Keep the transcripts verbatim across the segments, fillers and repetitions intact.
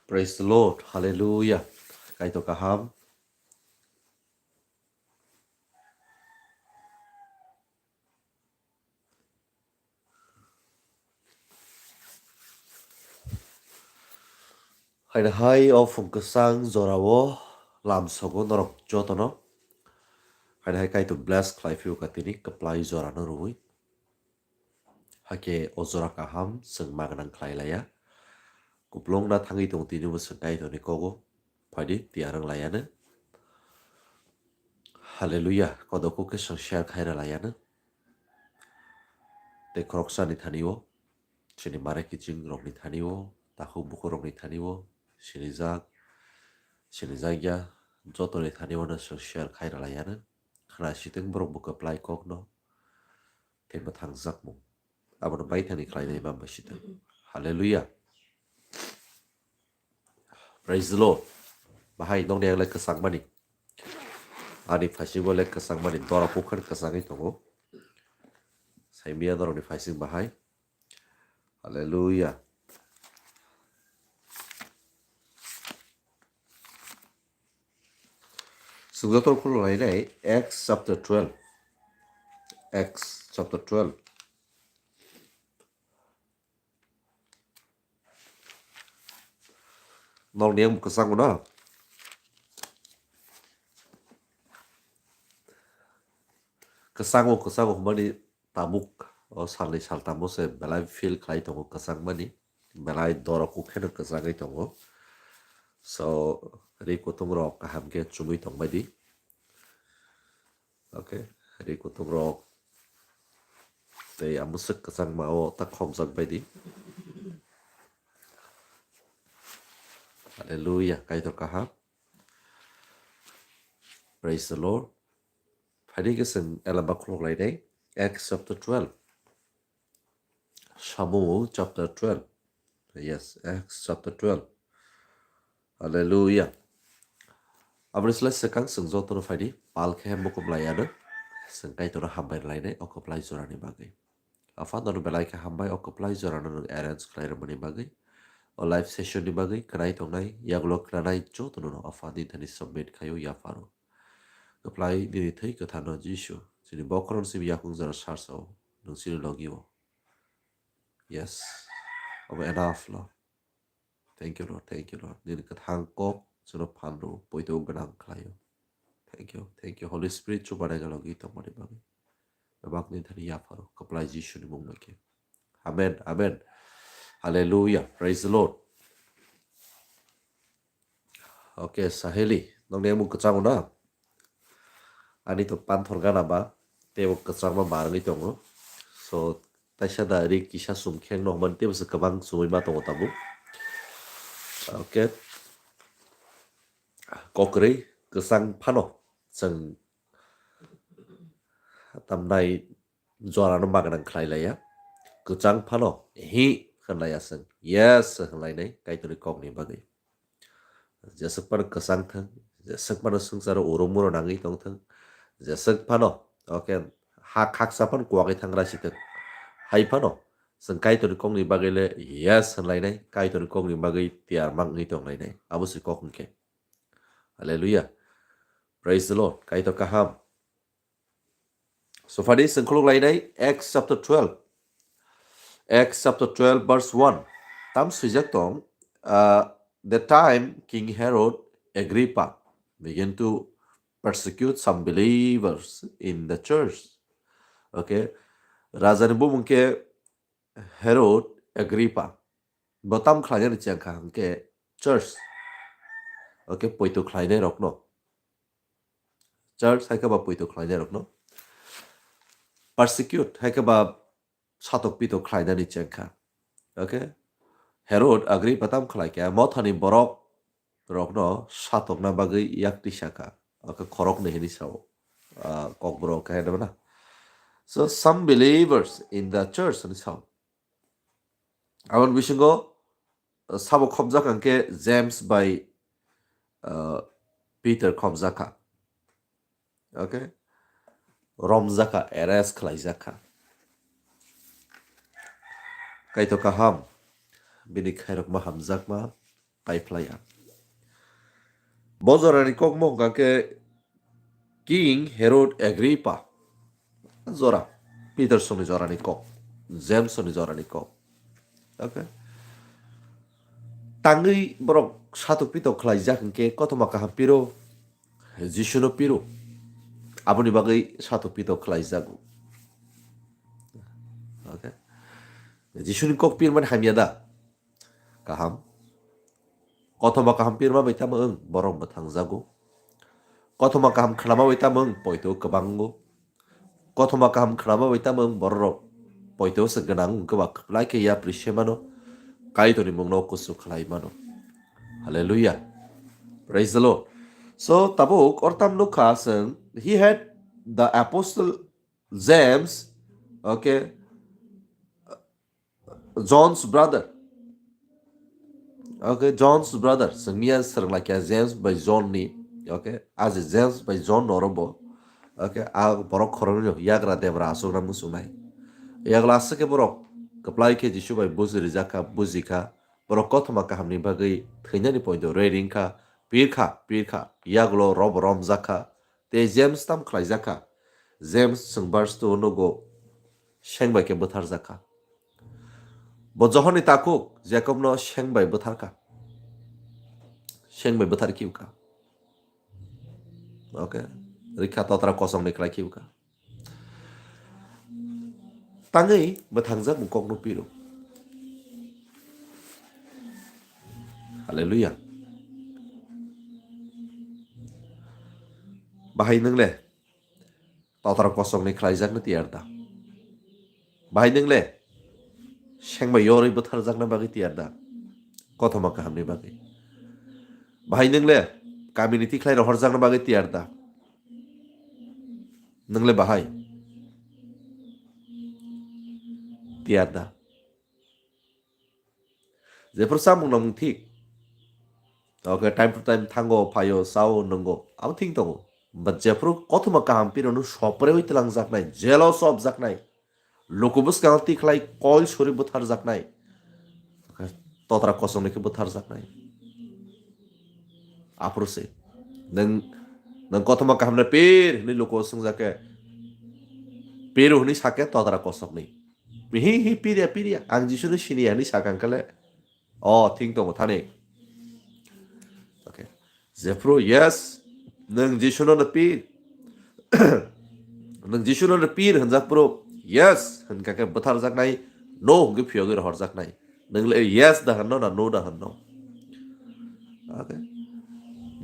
Praise the Lord. Hallelujah. Kaitor kaham. Haino hai o phung kwchang jorao lamsogo norok jotono. Haino hai Kaitor bless khlai phio ka tini kwplai jorano rwui. Hakhe o jora kaham chwng ma gwnang khlai laiya. Kuplung na thangwi tong tini bo chwng Kaitorni kogo phaidi tiyar wng laiya no. Hallelujah. Kodoku khe chwng share khai rw laiya no. Tei khoroksani thani o, chini mare kiching rokni thani o, takhuk bukhuk rokni thani o, sinijak, sinijak ya, jotoni thani o no chwng share khai rw laiya no. Khna sitwng borok bo kwplai kok no. Tei mwthangjakmung. Abono baithani khlainai bam bai sitwng. Hallelujah. Praise the Lord. Bahai nokni ang le kwchangmani. Ani phaisingo le kwchangmani. Dora kukhan kwchangwi tongo. Saimia norokni phaising bahai. Hallelujah. Sung joto khuluk lainai Acts chapter twelve. Acts chapter twelve. Nokni ang kwchangno. Kwchango, kwchango hwnmani tabuk o salni saltamo se belai feel khlai tongo kwchangmani. Belai doro kuk kheno kwchangwi tongo. So, ri kutung rok kaham khe chumui tongbai di. Okay, ri kutung rok tei amwswk kwchangma o ta khokjak bai di. Hallelujah, Kaitor kaham. Praise the Lord. Phaidi khe chwng elamba khulok lainai Acts chapter twelve. Samung chapter twelve. Yes, Acts chapter twelve. Hallelujah. Aboni slai swkang chwng jotono phaidi pal khe mukum laiya no. Chwng Kaitorno hambai lainai o kwplai jorani bagwi. Apha nono belai khe hambai o kwplai jorano nwng arrange khlai rwmani bagwi. O live session ni bagwi khwnai tongnai, yagulo khwnanai jotono no Apha nini thani submit khaio yapharo. Kwplai nini thwi kwtharno Jisu, chini bokhorok simi yakung jora sarsao, nwng chini logi o. Yes. Obo enough, Lord. Thank you, Lord. Thank you, Lord. Nini kwthang kok chwngno phan rw, poito gwnang khlaio. Thank you. Thank you, Holy Spirit, chubanai logi tongmani bagwi. Bebak nini thani yapharo. Kwplai Jisu ni mung bai khe. Amen. Amen. Hallelujah. Praise the Lord. Okay, Saheli, nokni mung kwchango na? Ani to panthor gana ba, tei bo kwchangma barwi tongo. So, taisa da ri kisa sum kheng no hwnmani tei bo se kwbang sumui ma tongo tabuk. Okay. Kokrwi kwchang phano chwng tamnai jorano ma gwnang khlai laiya. Kwchang phano hi hwnlaiya chwng. Yes hwnlainai Kaitorni kokni bagwi. Jeswk phano kwchang thang, jeswk phano swngcharo uro muro nangwi tong thang, jeswk phano, okay, ha khaksa phano kuwagwi thangra si thang. Hai phano chwng Kaitorni kokni bagwi le yes hwnlainai, Kaitorni kokni bagwi tiyar mangwi tonglainai. Abo se kok hwnkhe. Hallelujah. Praise the Lord. Kaitor kaham. So phaidi chwng khuluk lainai Acts chapter twelve. Acts chapter twelve verse one. Tam swijak tong, uh, the time King Herod Agrippa began to persecute some believers in the church. Okay. Rajani bumung khe Herod Agrippa. Bo tam khlainani chengkha hwnkhe church. Okay, poito khlainai rokno. Church hai khe ba poito khlainai rokno. Persecute hai khe ba satok pito khlainani chengkha. Okay? Herod Agrippa tam khlai khe mothani borok rokno satokna bagwi yak tisa kha. Okay, khoroknwi hini sao. Ah, kokborok khe hwnwi na. So, some believers in the church hwnwi sao. Aboni bisingo, uh, sabo khopjak hwnkhe James bai, uh, Peter khopjak kha. Okay? Romjak kha, arrest khlaijak kha. Kaitor kaham, bini khairokma hamjakma, paiphlaiya. Bo jorani kokmo hwnkha khe King Herod Agrippa jora, Petersoni jorani kok, Jamesoni jorani kok. Okay. Tangwi borok satok pitok khlaijak hwnkhe kothoma kaham piro, Jisuno piro. Aboni bagwi satok pitok khlaijago. Okay. Jisuni kok pirmani hamya da? Kaham. Kothoma kaham pirma bai tamo wng borok mwthangjago. Kothoma kaham khnama bai tamo wng poito kwbango. Kothoma kaham khnama bai tamo wng borok poito se gwnang wng kwba kwplai khe yapri se mano. Kaitorni mungno kusu khlai mano. Hallelujah. Praise the Lord. So tabuk ortam nukha seng, he had the apostle James, okay, John's brother. Okay, John's brother. Sengmiya sereng laikya James by John ni. Okay, aje James by John noro bo. Okay, a borok khoroknwi no yagra debra aswkna muchungnai. Yagla aswk khe borok kwplai khe Jisu bai buji rijak kha, buji kha. Borok kothoma kahamni bagwi thwinani poito ready wngkha, pirkha, pirkha. Yagulo robo romjak kha. Tei James tam khlaijak kha? James chwng verse two o nugo, seng bai khe bwtharjak kha. Bo Johonni takhuk Jakobno seng bai bwtharkha. Seng bai bwthar khiukha. Okay. Rikha totra kosongni khlai khiukha. Tangwi mwthangjak bw kokno piro. Hallelujah. Bahai nwngle totra kosongni khlaijakna tiyar da? Bahai nwngle seng bai yorwi bwtharjakna bagwi tiyar da? Kothoma kahamni bagwi. Bahai nwngle kamini tikhlai rohorjakna bagwi tiyar da? Nwngle bahai tiyar da? Jephru samung namung thik. Okay, time to time thango, phaio, sao, nwngo. Abo thik tongo. But jephru kothoma kaham pironu soprewi twlangjaknai, jelo sobjaknai, luku bwskango tikhlai kol suri bwtharjaknai, totra kosongni khe bwtharjaknai. Aphuru se. Nwng, nwng kothoma kahamno pir hwnwi luku swngjak khe, piru hwnwi sa khe totra kosokni. Hi, hi, pirya, pirya. Ang Jisuno siniya hwnwi sakha hwnkhe le. O, thik tongo thani. Okay. Jephru, yes, nwng Jisuno no pir. Nwng Jisuno no pir hwnjak phuru, yes, hwnkha khe bwtharjaknai, no hwnkhe phiyogwi rohorjaknai. Nwng le yes da hwnno na no da hwnno? Okay.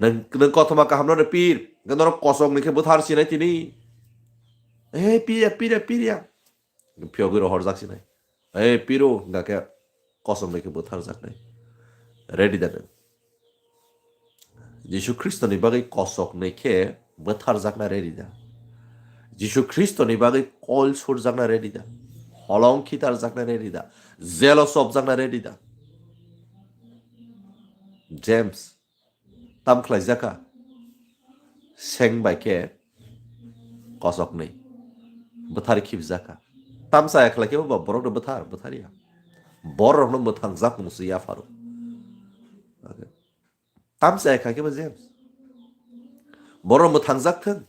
Nwng, nwng kothoma kahamno no pir, hwnkhe norok kosokni khe bwthar sinai tini. He, pirya, pirya, pirya. Phiyogwi rohorjak sinai. Ei, piru, hwnkha khe kosoknwi khe bwtharjaknai. Ready da nwng? Jisu Khristoni bagwi kosoknwi khe bwtharjakna ready da? Jisu Khristoni bagwi kol surjakna ready da? Holong khitarjakna ready da? Jelo chopjakna ready da? James tam khlaijak kha, seng bai khe kosoknwi bwthar khibjak kha. Tamsa ya khlai khe bo borokno bwthar, bwthar ya. Borokno mwthangjak mung se yapharo. Tamsa ya khlai khe bo James. Borok mwthangjak thung,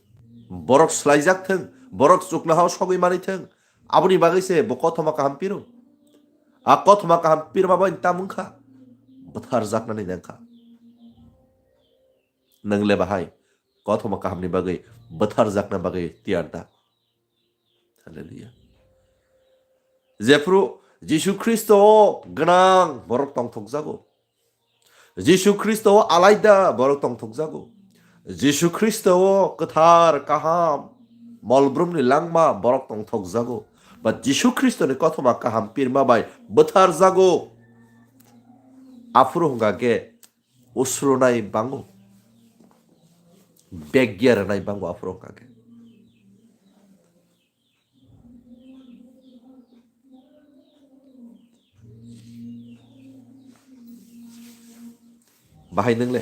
borok swlaijak thung, borok chuknohao sogwi manwi thung. Aboni bagwi se bo kothoma kaham piro. A kothoma kaham pirma bai tam wngkha. Bwtharjaknani nangkha. Nwng le bahai kothoma kahamni bagwi bwtharjakna bagwi tiyar da? Hallelujah. Jephru Jisu Khristo o gwnang borok tongthokjago. Jisu Khristo o alaida borok tongthokjago. Jisu Khristo o kwthar kaham molbrumni langma borok tongthokjago. Ba Jisu Khristoni kothoma kaham pirma bai bwtharjago. Aphuru hwnkha khe usrunai bango. Begya rwnai bango aphuru hwnkha khe. Bahai nwng le?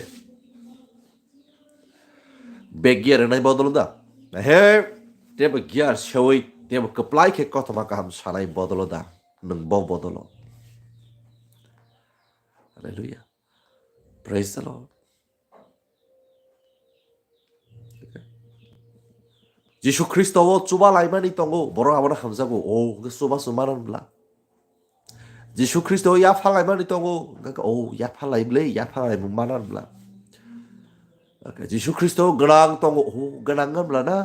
Begya rwnai bodolo da? He, tebo gear sewi, tebo kwplai khe kothoma kaham sanai bodolo da? Nwng bo bodolo. Hallelujah. Praise the Lord. Jisu Khristo o chuba laimani tongo, borok abono hamjago, o hwnkhe chuba se manan bla. Jisu Khristo o yapha laimani tongo, hwnkhe o yapha laimle, yapha laimung manan bla. Jisu Khristo gwnang tongo, o gwnang ngan bla na.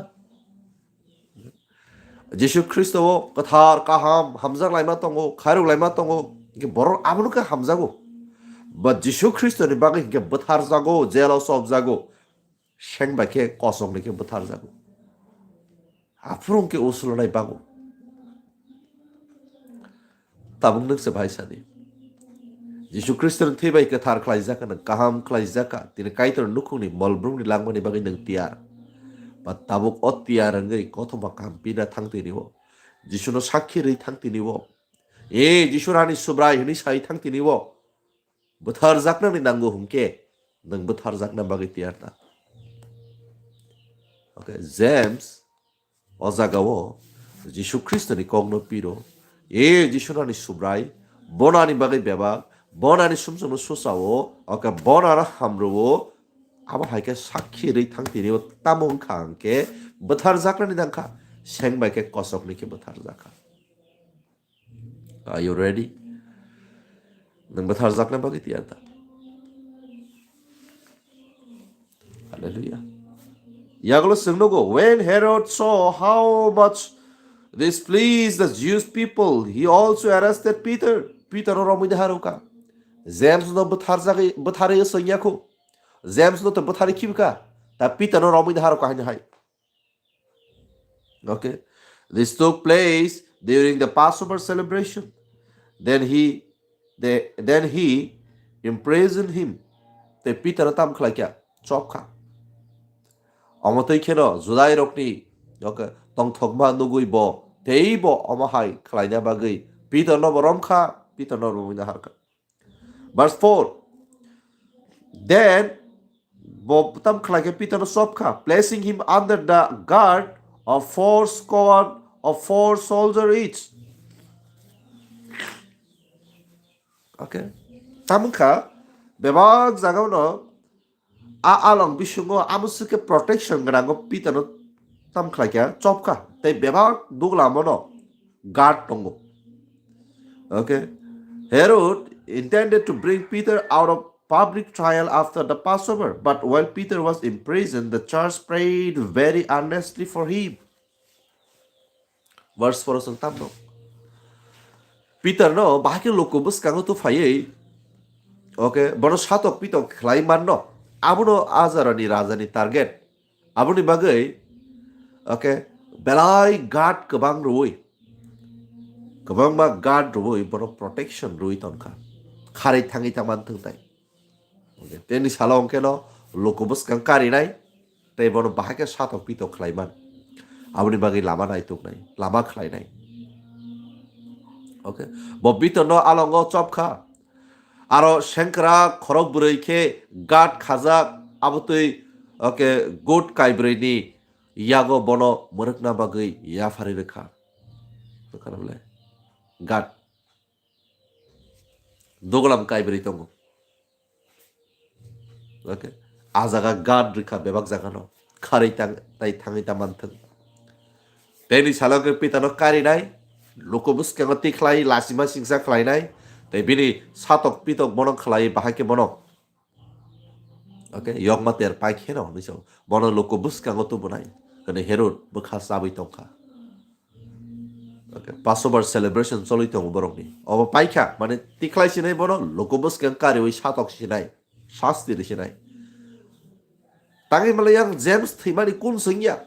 Jisu Khristo o kwthar, kaham, hamjak laima tongo, khairok laima tongo, hwnkhe borok abono khe hamjago. But Jisu Khristo ni bagwi hwnkhe bwtharjago, jail o chopjago, seng bai khe kosok ni khe bwtharjago. Aphuru hwnkhe usulonai bago. Tabuk nwng se bai sadi. Jisu Khristo ni thwi bai kwthar khlaijak kha, nwng kaham khlaijak kha, tini Kaitor nukhungni molbrumni langmani bagwi nwng tiyar. Ba tabuk o tiyar wngwi kothoma kaham pina thang tini o. Jisuno sakhi rwi thang tini o. E Jisu rani Subrai hwnwi sai thang tini o. Bwtharjaknani nango hwnkhe nwng bwtharjakna bagwi tiyar ta. Okay, James o jagao Jisu Khristoni kokno piro, "E Jisu nani Subrai, bo nani bagwi bebak, bo nani sumsokno suchao, oke bo nano hamrwo, abo hai khe sakhi rwi thang tini o tamo wngkha hwnkhe bwtharjaknani nangkha, seng bai khe kosokni khe bwtharjakha." Are you ready? Nwng bwtharjakna bagwi tiyar da? Hallelujah. Yagulo chwng nugo, when Herod saw how much this pleased the Jewish people, he also arrested Peter. Peter no romwi da haruka. James no bwtharjagwi, bwtharwi swngya khu. James no to bwtharwi khibka. Ta Peter no romwi da haruka haino hai. Okay. This took place during the Passover celebration. Then he, they, then he imprisoned him. Te Peter tam khlai kya? Chop kha. Omo twi kheno Judai rokni, okay, tongthokma nugwi bo, tei bo omo hai khlaina bagwi Peter no bo rom kha, Peter no romwi da har kha. Verse four. Then bo tam khlai khe Peter no chop kha, placing him under the guard of four squad of four soldier each. Okay. Tam kha bebak jagao no a along bisingo amo swkhe protection gwnango Peter no tam khlai kha, chop kha. Tei bebak dugla mono guard tongo. Okay. Herod intended to bring Peter out of public trial after the Passover, but while Peter was in prison, the church prayed very earnestly for him. Verse four o chwng tamno. Peter no bahai khe luku bwskango tu phaiwi, okay, bono satok pitok khlai manno. Abono ajarani rajani target. Aboni bagwi, okay, belai guard kwbang rwui, kwbangma guard rwui bono protection rwui tongkha. Kharwi thangwi ta manthwng tai. Okay, teni salo hwnkhe no luku bwskang karinai, tei bono bahai khe satok pitok khlaiman. Aboni bagwi lama naituknai, lama khlainai. Okay, bo Peter no alongo chop kha. Aro sengkrak khorok bwrwi khe guard khajak, abotwi, okay, goat kaibrwi ni yago bono mwrwkna bagwi yapharwi rwkha. Rwkha na bwle? Guard. Dogolam kaibrwi tongo. Okay. A jaga guard rwkha bebak jaga no. Kharwi tang-, tai thangwi ta manthwng. Tei ni salo khe Peter no karinai, luku bwskango tikhlai, lachima singsa khlainai, tei bini satok pitok bono khlai, bahai khe bono, okay, yokma ter pai khe no hinwi sao. Bono luku bwskango tubunai, hwnwi Herod bwkha chabwi tongkha. Okay, Passover celebration choli tongo borokni. Obo paikha, mane tikhlai sinai bono, luku bwskang kariwi satok sinai, sasti ri sinai. Tangwi malai yang James thwimani kun swngya.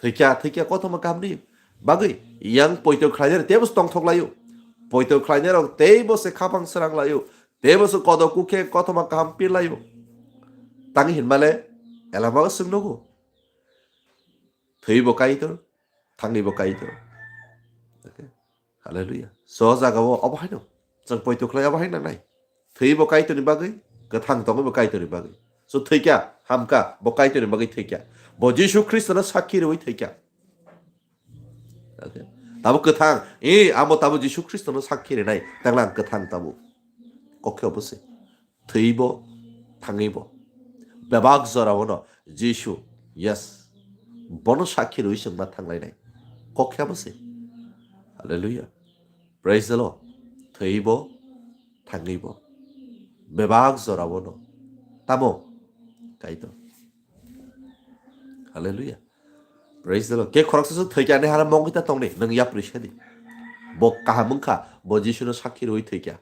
Thwikya, thwikya kothoma kahamni bagwi yang poito khlainai teibo se tongthok laio. Poito khlainai rok teibo se khapang srang laio. Teibo se kodo kukhe kothoma kaham pir laio. Tangwi hinmale elama swng nugo. Thwibo Kaitor, thangwibo Kaitor. Okay. Hallelujah. So jagao obo haino. Chwng poito khlai obo haino nangnai. Thwibo Kaitorni bagwi, kwthang tongwibo Kaitorni bagwi. So thwikya, hamka, bo Kaitorni bagwi thwikya. Bo Jisu Khristono sakhi rwi thwikya. Okay. Tabo kwthang, eh, amo tabo Jisu Khristono sakhi rinai, tanglang kwthang tabo. Kokhe obo se. Thwibo, thangwi bo. Bebak jora o no Jisu, yes, bono sakhi rwi chwng ma thanglainai. Kok khe abo se. Hallelujah. Praise the Lord. Thwi bo, thangwi bo. Bebak jora o no. Tamo? Kaitor. Hallelujah. Praise the Lord. Ke khoroksa se thwi kya ne hara mongwi ta tong ni, nwng yapri se di. Bo kaham wng kha, bo Jisu no sakhi rwi thwi kya.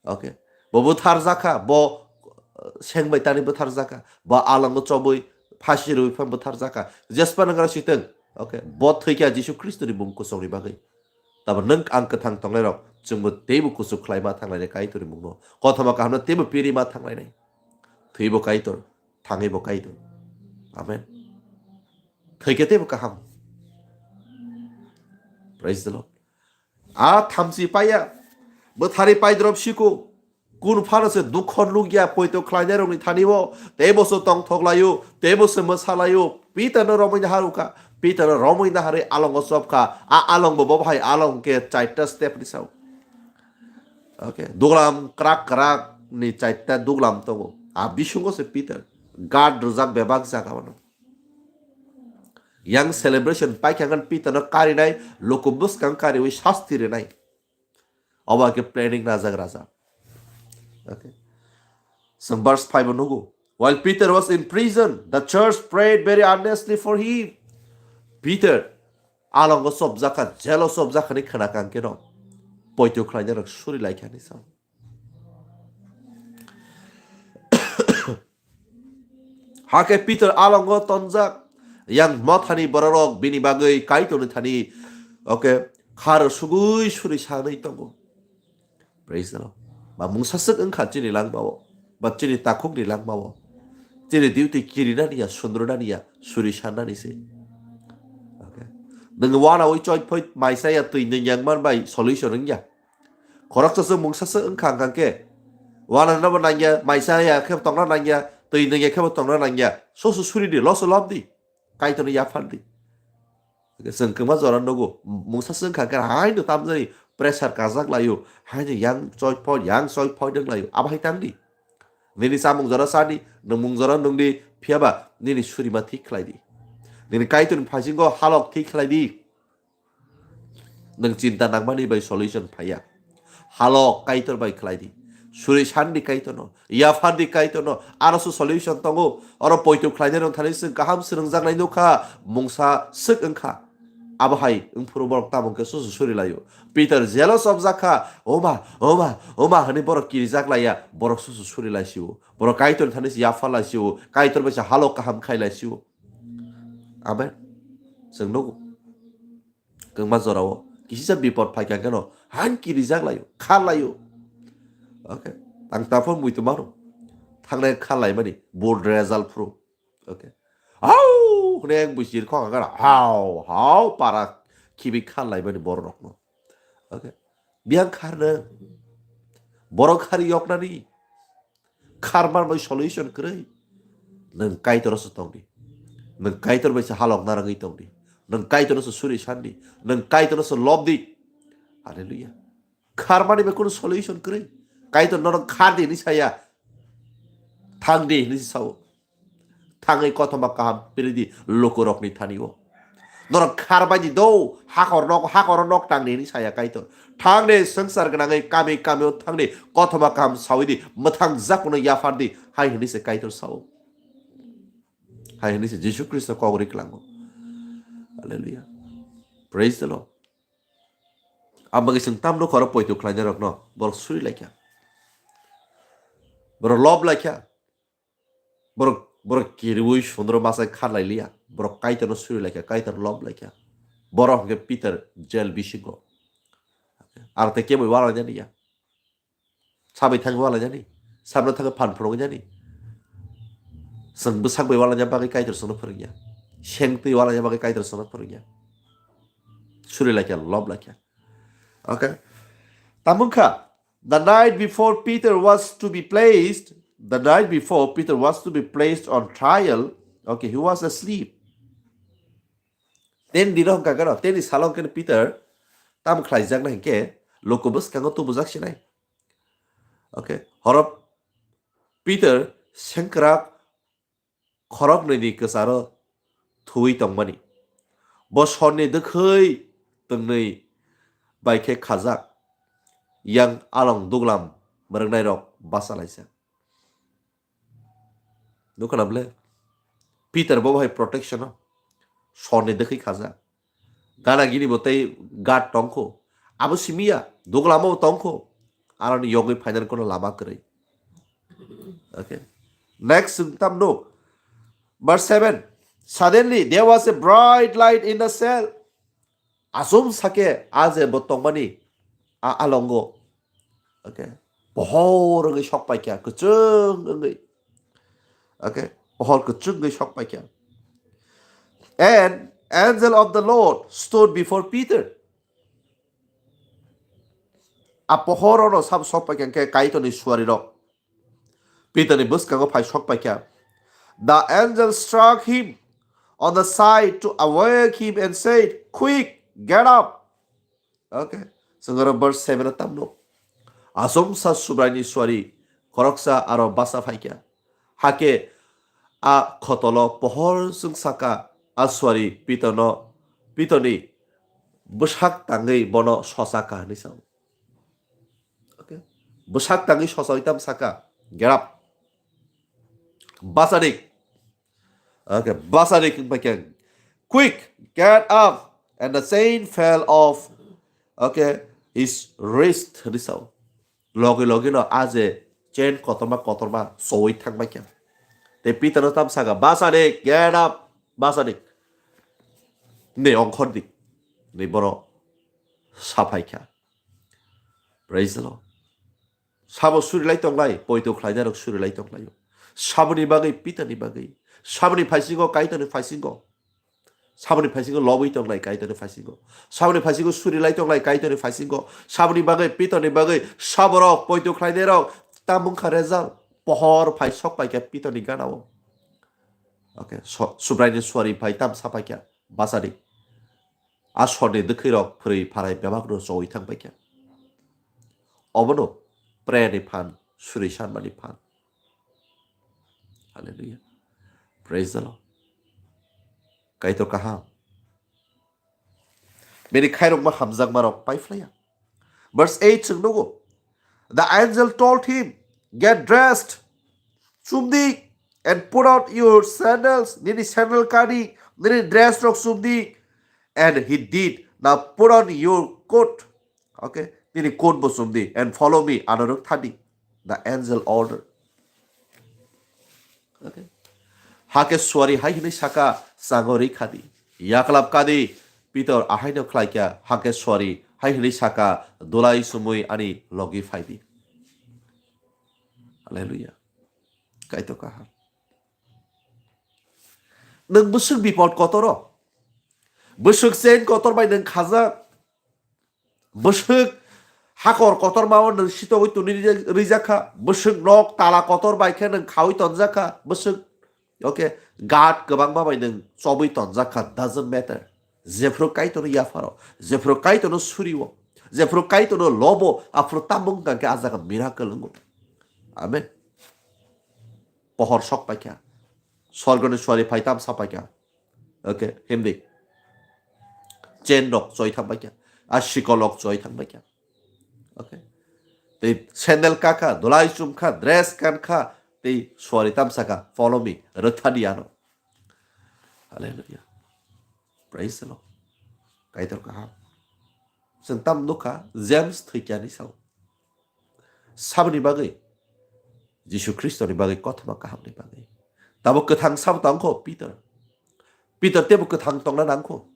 Okay. Bo butharjak kha, bo, uh, seng bai tani butharjak kha, bo alongo chobwi phasi rwi phan butharjak kha. Jespa nangra siteng. Okay. Bo thwi kha Jisu Khristo ni mung kusong ni bagwi. Tabo nwng ang kwthang tongnai rok, chwngbo teibo kuchuk khlai ma thanglai nai Kaitor ni mung no. Kothoma kaham no teibo piri ma thanglai nai. Thwi bo Kaitor, thangwi bo Kaitor. Amen. Thwi khe teibo kaham. Praise the Lord. A thamchi paiya, bwthari paidrop siko, kun phano se dukho nukya poito khlainai rokni thani o, teibo se tongthok laio, teibo se mwsa laio, Peter no romwi naharukha, Peter no romwi naharwi alongo chopkha, a along bo bo bahai along khe chaita step ni sao. Okay, duglam krak krak ni chaita duglam tongo, a bisungo se Peter, guard rwjak bebak jaga o no. Yang celebration paikha khan Peter no karinai, luku bwskang kariwi sasti rinai. Obo khe planning rajak raja. Okay. Chwng verse five o nugo. While Peter was in prison, the church prayed very earnestly for him. Peter alongo chopjakha, jail o chopjakha ni khna kang khe no. Poito khlainai rok suri lai kha ni sao. Hakhe Peter alongo tonjak, yang mothani bororok bini bagwi Kaitorni thani, okay, khar sugui suri sanwi tongo. Praise the Lord. Ba mungsa swk wngkha chini langmao, ba chini takhukni langmao. Chini duty kirinani ya, sunrunani ya, suri sannani se. Okay. Nwng wanawi choi phoi maisa ya twi nwng yang man bai solution wngya. Khoroksa se mungsa se wngkha wngkha khe. Wana no bo nangya, maisa ya khe tongna nangya, twi nangya khe bo tongna nangya. Soso suri di, loso lob di. Kaitorno yaphar di. Chwng kwma jora nugo, mungsa se wngkha khe haino tamjani pressure kajak laio, haino yang choi phoi, yang choi phoi dwng laio. Abo hai tang di. Nini chamung jora cha di, nwngmung jora nung di, phiya ba nini surima thik khlai di. Nini Kaitorni phaisinggo halok thik khlai di. Nwng chinta nangmani bai solution phaiya. Halok Kaitor bai khlai di. Suri san di Kaitorno, yaphar di Kaitorno, aro se solution tongo. Oro poito khlainai rok thani chwng kaham swrwngjak nai nukha, mungsa swk wngkha. Abo hai wngphuru borok tamo hwnkhe susu suri laio. Peter jealous of jakha, "Oma, oma, oma," hwnwi borok kirijak laiya, borok susu suri laisio. Borok Kaitorni thani se yaphar laisio, Kaitor bai se halok kaham khai laisio. Amen. Chwng nugo. Kwbangma jorao kisisa bipod phaikha kheno han kirijak laio, khar laio. Okay. Ang taphor muitu mano. Thangnai khar laimani board result phuru. Okay. Hau hwnwi ang busi khok ang hau hau para khibi khar laimani bororokno. Okay. Biyang kharno borok khari yoknani. Kharman bai solution kwrwi. Nwng Kaitor se tong di. Nwng Kaitor bai se halok narwgwi tong di. Nwng Kaitor se suri san di. Nwng Kaitor se lob di. Hallelujah. Kharmani bai kunu solution kwrwi. Kaitor norok khar di hinwi saya. Thang di hinwi sao. Thangwi kothoma kaham piri di lukurokni thani o. Norok khar bai di do, hakor nok, hakoro nok tang di hinwi saya Kaitor. Thang di swngchar gwnangwi kami kami o thang di, kothoma kaham sawi di, mwthang jakno yaphar di, hai hinwi se Kaitor sao. Hai hinwi se Jisu Khristo kok ri klango. Hallelujah. Praise the Lord. Abagwi chwng tamno khoro poito khlainai rokno borok suri laikha. Borok lob laikha. Borok, borok kiriwi sundro masa kharlai liya. Borok Kaitorno suri laikha, Kaitor lob laikha. Borok hwnkhe Peter jail bisingo. Aro tei kebo wala jani ya. Sabai thangwi wala jani. Sabno thangwi phan phunuk jani. Chwng bwsak bai wala jani bagwi Kaitor chwngno phwrwngya. Seng twi wala jani bagwi Kaitor chwngno phwrwngya. Suri laikha, lob laikha. Okay. Tamungkha, the night before Peter was to be placed, the night before Peter was to be placed on trial, okay, he was asleep. Ten dino hwnkha khe no, teni salo hwnkhe Peter tam khlaijaknai hinkhe luku bwskango tubujak sinai. Okay, horo Peter sengkrak khoroknwini kwcharo thuwi tongmani. Bo sorni dwkhwi twngnwi bai khe khajak, yang along duglam mwrwknairok bachalaijak. Nukha na bwle? Peter bo hai protection o sorni dwkhwi khajak. Gana gini bo tei guard tongkho. Abo simiya, duglamo bo tongkho. Aroni yogwi phainani kono lama kwrwi. Okay. Next, chwng tam nuk. Verse seven. Suddenly, there was a bright light in the cell. Asum sake aje bo tongmani a alongo. Okay. Pohor wngwi sok paikha, kwchwng wngwi. Okay. Pohor kwchwng wngwi sok paikha. And angel of the Lord stood before Peter. A pohor ono sab sok paikha khe Kaitorni suarirok Peterni bwskango phai sok paikha. The angel struck him on the side to awake him and said, "Quick, get up." Okay. Chwng oro verse seven o tamno. Asomsa Subraini suari khoroksa aro basa phaikha. Hake a khotolo pohor chwng saka a suari Peterno, Peterni bwsak tangwi bono sosa ka hwnwi sao. Okay. Bwsak tangwi sosa itam saka, "Get up." Basadik. Okay, basadik wngpaikha. "Quick, get up." And the chain fell off, okay, his wrist, hwnwi sao. Logi logi no a je chain kotorma kotorma sowi thangpaikha. Tei Peter no tam saka, "Basadik, get up, basadik." Nei ongkhor di. Nei boro saphaikha. Praise the Lord. Sabo surilai tonglai, poito khlainai rok surilai tonglaio. Saboni bagwi, Peter ni bagwi. Saboni phaisingo, Kaitor ni phaisingo. Saboni phaisingo lobwi tonglai, Kaitor ni phaisingo. Saboni phaisingo surilai tonglai, Kaitor ni phaisingo. Saboni bagwi, Peter ni bagwi, saborok, poito khlainai rok, tamung kha result. Pohor phai sok paikha Peter ni gana o. Okay, so, Subrai ni suari phai tam sapaikha. Basadi. A sorni dwkhwirok phwrwi pharai bebakno chowi thangpaikha. Obono prayer ni phan, suri sanmani phan. Hallelujah. Praise the Lord. Kaitor kaham. Bini khairokma hamjakmarok paiphlaiya. Verse eight chwng nugo. The angel told him, "Get dressed, chumdi, and put on your sandals." Nini sandal kani, nini dress rok chumdi. And he did. Now put on your coat. Okay, nini coat bo chumdi and follow me. Ano rwk thani. The angel order. Okay. Hake suari hai hwnwi saka, "Chango rwi khadi. Yaklap kadi." Peter ahaino khlaikha, hake suari hai hwnwi saka, "Dulai sumui ani logi phaidi." Hallelujah. Kaitor kaham. Nwng bwswk bipot kotoro. Bwswk chain kotor bai nwng khajak. Bwswk hakor kotorma o nwng sitogwi tuni rijak kha. Bwswk nok tala kotor bai khe nwng khawi tonjak kha. Bwswk, okay, guard kwbangma bai nwng chobwi tonjak kha. Doesn't matter. Jephru Kaitorno yapharo, jephru Kaitorno surio, jephru Kaitorno lobo, aphuru tamung kangkhe a jaga miracle wngo. Amen. Pohor sok paikha. Sorgoni suari phai tam sapaikha. Okay, himdi. Chain rok choi thang paikha. A sikol rok choi thang paikha. Okay. Tei sandal kakha, dulai chumkha, dress kankha, tei suari tam saka, "Follow me," rwthani ano. Hallelujah. Praise the Lord. Kaitor kaham. Chwng tam nukha, James thwikyani sao. Saboni bagwi, Jisu Khristoni bagwi, kothoma kahamni bagwi. Tabo kwthang sabo tangkho Peter. Peter tebo kwthang tongna nangkho.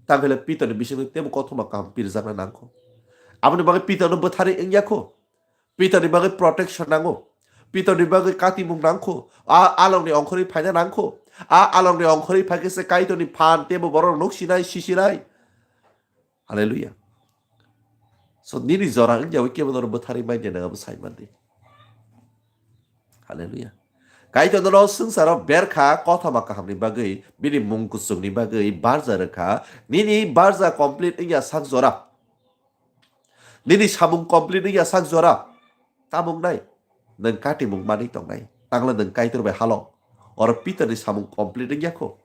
Tangkhe le Peterni bisingtwi tebo kothoma kaham pirjakna nangkho. Aboni bagwi Peterno bwtharwi wngya kho. Peterni bagwi protection nango. Peterni bagwi katimung nangkho. A alongni ongkhorwi phaina nangkho. A alongni ongkhorwi phaikhe se Kaitorni phan tebo borok nuksinai, sisinai. Hallelujah. So, nini jora wngya wi kebo norok bwtharwi manya nang abo sai mandi. Hallelujah. Kaitor norok swngcharo berkha kothoma kahamni bagwi, bini mung kuchukni bagwi barja rwkha. Nini barja complete wngya sak jora. Nini samung complete wngya sak jora. Tamung nai. Nwng katimung manwi tongnai, tangla nwng Kaitor bai halo. Oro Peter ni samung complete wngya kho.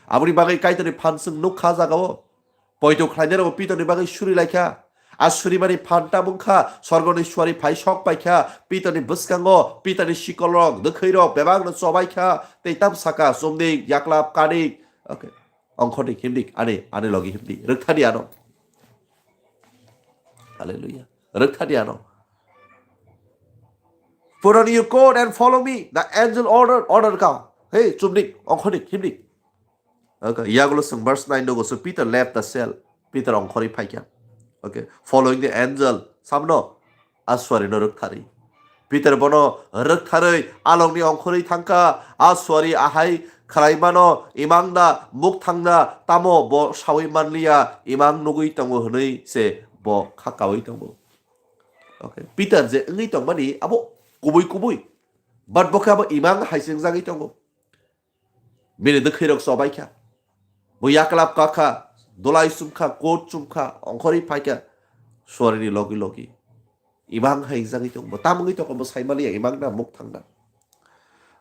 Aboni bagwi Kaitor ni phan chwng nukha jagao. Poito khlainai rok Peter ni bagwi suri laikha. A surimani phan tamung kha, sorgoni suari phai sok paikha, Peter ni bwskango, Peter ni sikol rok, dwkhwi rok, bebak no chobai kha, tei tam saka, chumdik, yaklap, kadik, okay. Ongkhodik, himdik, ani, ani logi himdi, rwkthadi ano. Hallelujah. Rwkthadi ano. Put on your coat and follow me. The angel ordered, order ka. Hey, chumdik, ongkhodik, himdik. Okay, yagulo sung verse nine nogo, so Peter left the cell. Peter ongkhorwi phaikha. Okay, following the angel. Samno, a suari no rwkthari. Peter bono rwktharwi alongni ongkhorwi thangkha. A suari ahai khwlaimano, imang da, muk thangna, tamo bo sawi manliya, imang nugwi tongo hwnwi se bo khakawi tongo. Okay, Peter je wngwi tongmani abo kubui kubui. But bo khe abo imang hai se wngjagwi tongo. Bini dwkhwirok chobaikha. Bo yaklap kakha, dolai chumkha, coat chumkha, ongkhorwi phaikha, suarini logi logi. Imang hai jagwi tong, bo tamungwi tong, bo saimaliya, imang na muk thangna.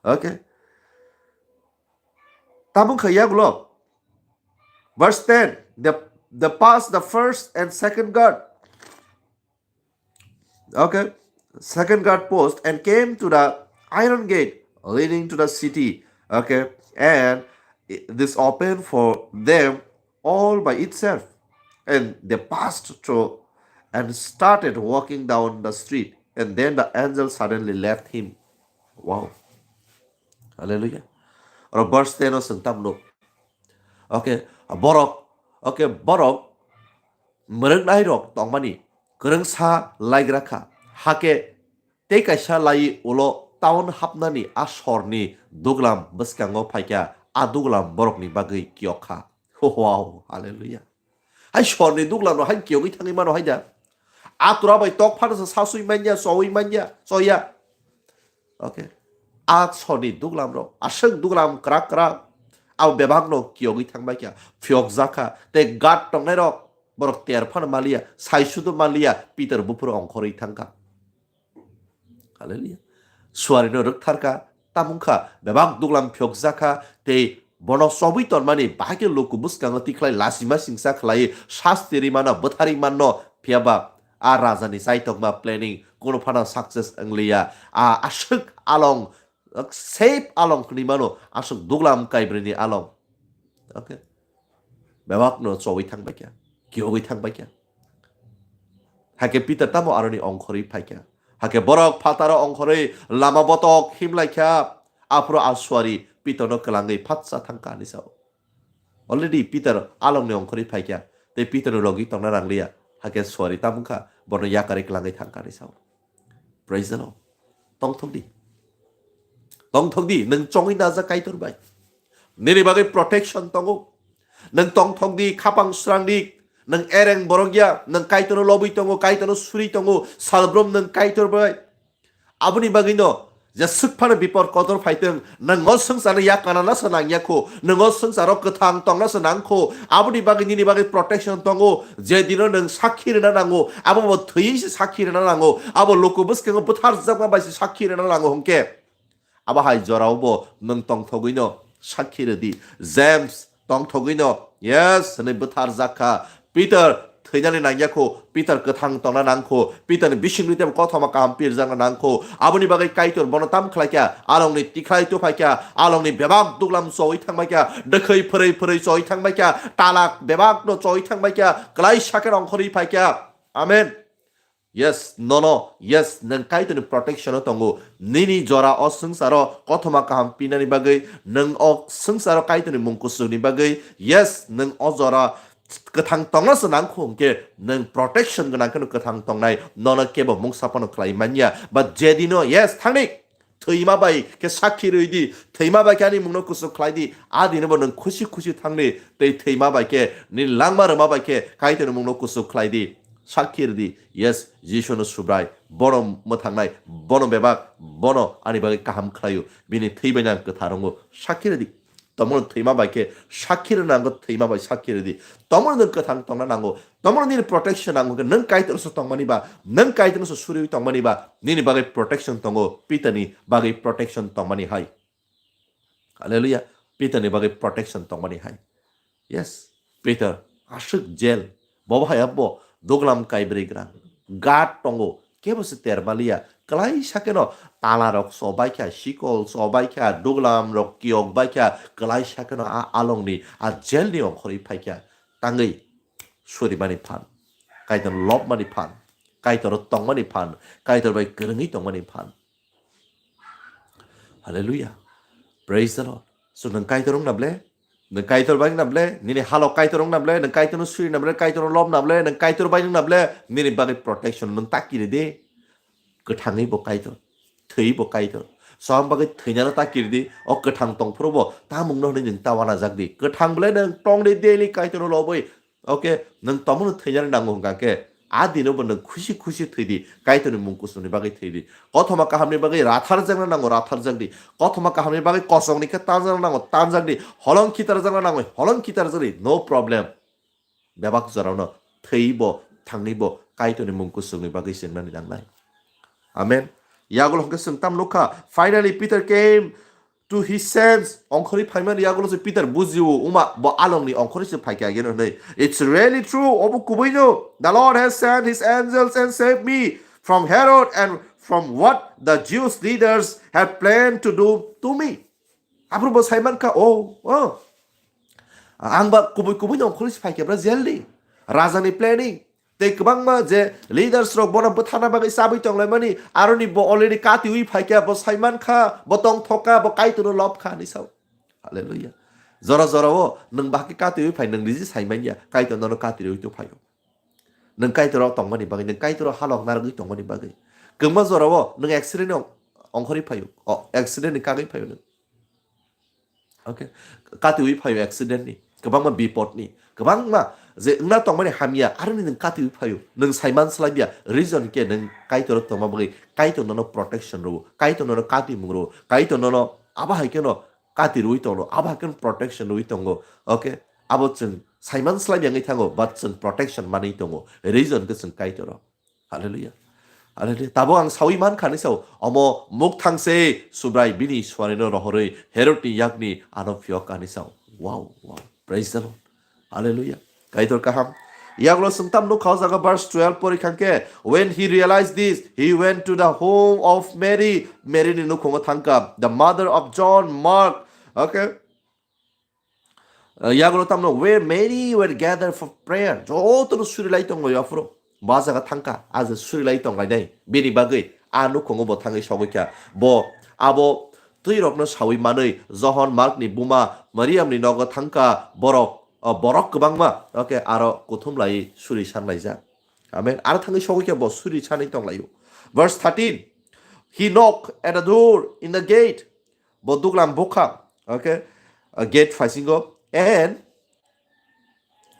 Okay. Tamung kha yagulo. Verse ten, the, the pass the first and second guard. Okay. Second guard post and came to the iron gate leading to the city. Okay. And i- this opened for them all by itself. And they passed through and started walking down the street. And then the angel suddenly left him. Wow. Hallelujah. Oro verse ten o sengtam nuk. Okay, borok, okay, borok mwrwknai rok tongmani kwrwngsa laigra kha. Hake tei kaisa lai ulo town hapnani a sorni duglam bwskango phaikha, a duglam borokni bagwi kiyok kha. Wow, hallelujah. Hai sorni duglam rok hai kiyogwi thangwi mano hai da. Atura bai tok phano sa sasui manya, chowi manya, choya. Okay. A sorni duglam rok, aswk duglam kwrak kwrak. Abo bebak no kiyogwi thangbai kha, phiyok jakha. Tei guard tongnai rok, borok ter phano maliya, sai sudo maliya, Peter buphuru ongkhorwi thangkha. Hallelujah. Suari no rwktharkha, tamung kha, bebak duglam phiyok jakha, tei bono chobwi tonmani bahai khe luku bwskango tikhlai lasima singsa khlai, sasti rimano, bwthari manno, phiyaba a rajani chaitokma planning kuno phano success wngliya. A aswk along, safe along hwnwi mano, aswk duglam kaibrini along. Okay. Bebak no chowi thang baikha, kiyogwi thang baikha. Hake Peter tamo aroni ongkhorwi phaikha. Hake borok phataro ongkhorwi lama botok himlaikha. Aphuru a suari Peter no kwlangwi phatsa thangkha hinwi sao. Already Peter alongni ongkhorwi phaikha. Tei Peter no logi tongna nangliya. Hake suari tamungkha, bono yakarwi kwlangwi thangkha hinwi sao. Praise the Lord. Tongthok di. Tongthok di, nwng chongwi najak Kaitor bai. Nini bagwi protection tongo. Nwng tongthok di, khapang srang di. Nwng ereng borok ya, nwng Kaitorno lobwi tongo, Kaitorno suri tongo, salbrum nwng Kaitor bai. Aboni bagwino je swk phano bipor kotor phaitwng, nwng o swngcharno yakana nasa nangya kho, nwng o swngcharo kwthang tongna se nang kho. Aboni bagwi nini bagwi protection tongo, je dino nwng sakhi rwna nango, abo bo thwiwi se sakhi rwna nango, abo luku bwskango bwtharjakma bai se sakhi rwna nango hwnkhe. Abo hai jorao bo nwng tongthogwino sakhi rwdi. James tongthogwino, yes, hwnwi bwtharjak kha. Peter thwinani nangya kho, Peter kwthang tongna nang kho, Peter ni bisingni tei kothoma kaham pirjakna nang kho. Aboni bagwi Kaitor bono tam khlai kha, alongni tikhlai tuphai kha, alongni bebak duglam choi thangbai kha, dwkhwi phwrwi phwrwi choi thangbai kha, talak bebak no choi thangbai kha, kwlai sakhe ongkhorwi phai kha. Amen. Yes, nono, yes, nwng Kaitorni protection o tongo. Nini jora o swngcharo kothoma kaham pinani bagwi, nwng o swngcharo Kaitorni mung kuchukni bagwi, yes, nwng o jora kwthang tongna se nang kho hwnkhe, nwng protection gwnang kheno kwthang tongnai, nono kebo mungsa phano khlai manya. But jedino, yes, thangni, thwima bai khe sakhi rwi di, thwima bai khe ani mungno kuchuk khlai di, a dino bo nwng khusi khusi thangni, tei thwima bai khe nini langma rwma bai khe Kaitorni mungno kuchuk khlai di, sakhi rwi di, yes, Jisuno Subrai, bono mwthangnai, bono bebak, bono ani bagwi kaham khlaio, bini thwi bai ang kwthar wngo, sakhi rwi di. Tomono thwima bai khe sakhi rwna nango, thwima bai sakhi rwdi. Tomono nwng kwthang tongna nango, tomono nini protection nango khe nwng Kaitorno se tongmani ba, nwng Kaitorno se suriwi tongmani ba, nini bagwi protection tongo, Peterni bagwi protection tongmani hai. Hallelujah. Peterni bagwi protection tongmani hai. Yes, Peter aswk jail, bo bahai abo duglam kaibrwi gram, guard tongo, kebo se termaliya, kwlai sakeno tala rok chobaikha, sikol chobaikha, duglam rok kiyok baikha, kwlai sakeno a alongni a jailni ongkhorwi phaikha, tangwi surimani phan, Kaitor lobmani phan, Kaitor tongmani phan, Kaitor bai kwrwngwi tongmani phan. Hallelujah. Praise the Lord. So nwng Kaitor wng na ble? Nwng Kaitor bai wng na ble? Nini halok Kaitor wng na ble? Nwng Kaitorno suri na ble? Kaitorno lob na ble? Nwng Kaitor bai wng na ble? Nini bagwi protection nwng ta kiri di. Kwthangwi bo Kaitor, thwi bo Kaitor. Soham bagwi thwinano ta kiri di. O kwthang tong phuru bo tamungno hwnwi nwng ta uanajak di. Kwthang ble nwng tong di daily Kaitorno lobwi. Okay, nwng tomono thwinani nango hwnkha khe, a dino bo nwng khusi khusi thwi di, Kaitorni mung kusumni bagwi thwi di. Kothoma kahamni bagwi ratharjakna nango, ratharjak di. Kothoma kahamni bagwi kosongni khe tanjakna nango, tanjak di. Holong khitarjakna nango, holong khitarjak di. No problem. Bebak jorano thwi bo, thangwi bo, Kaitorni mung kusumni bagwi swngnani nangnai. Amen. Yagulo hwnkhe chwng tam nukha. Finally, Peter came to his sense. Ongkhorwi phaimani yagulo se Peter bujio, uma bo alongni ongkhorwi se phaikha ageno hwnwi. It's really true. Obo kubuino. The Lord has sent his angels and saved me from Herod and from what the Jewish leaders had planned to do to me. Aphuru bo saimankha, oh, oh. Ang ba kubui kubui no ongkhorwi se phaikha bra jail ni. Raja ni planning. Tei kwbangma je leaders rok bono bwtharna bagwi chabwi tonglaimani, aroni bo already katiwi phaikha, bo saimankha, bo tongthokha, bo Kaitorno lobkha hinwi sao. Hallelujah. Jora jora o nwng bahai khe katiwi phai, nwng niji saimanya, Kaitor nono katirwi tongphaio. Nwng Kaitor o tongmani bagwi, nwng Kaitor o halok narwgwi tongmani bagwi. Kwbangma jora o nwng accident o ongkhorwi phaio, o accident ni kagwi phaio nwng. Okay. Katiwi phaio accident ni, kwbangma bipot ni, kwbangma je wngna tongmani hamya, aroni nwng katiwi phaio, nwng saiman slaibiya, reason khe nwng Kaitor o tongma bagwi Kaitor nono protection rwo, Kaitor nono katimung rwo, Kaitor nono abo hai kheno katirwi tongno, abo hai kheno protection rwi tongo. Okay. Abo chwng saiman slaibiya wngwi thango, but chwng protection manwi tongo, reason khe chwng Kaitor o. Hallelujah. Hallelujah. Tabuk ang sawi mankha hinwi sao, omo mukthang se Subrai bini suarino rohorwi Herodni yakni ano phiyok hinwi sao. Wow, wow. Praise the Lord. Hallelujah. Kaitor kaham. Yagulo chwng tam nukha o jaga verse twelve pori kha khe, when he realized this, he went to the home of Mary. Mary ni nukhungo thangkha, the mother of John Mark. Okay. Uh, yagulo tamno where many were gathered for prayer. Jotono surilai tongo yaphuru. Ba jaga thangkha, aje surilai tonglainai. Bini bagwi a nukhungo bo thangwi sogwi kha. Bo abo twi rokno sawi manwi Johon Markni buma Mariamni nogo thangkha borok, uh, borok kwbangma, okay, aro kuthum lai suri sanlaijak. Amen. Aro thangwi sogwi kha bo suri sanwi tonglaio. Verse thirteen. He knocked at the door in the gate. Bo duglam bukha, okay, a gate phasingo, and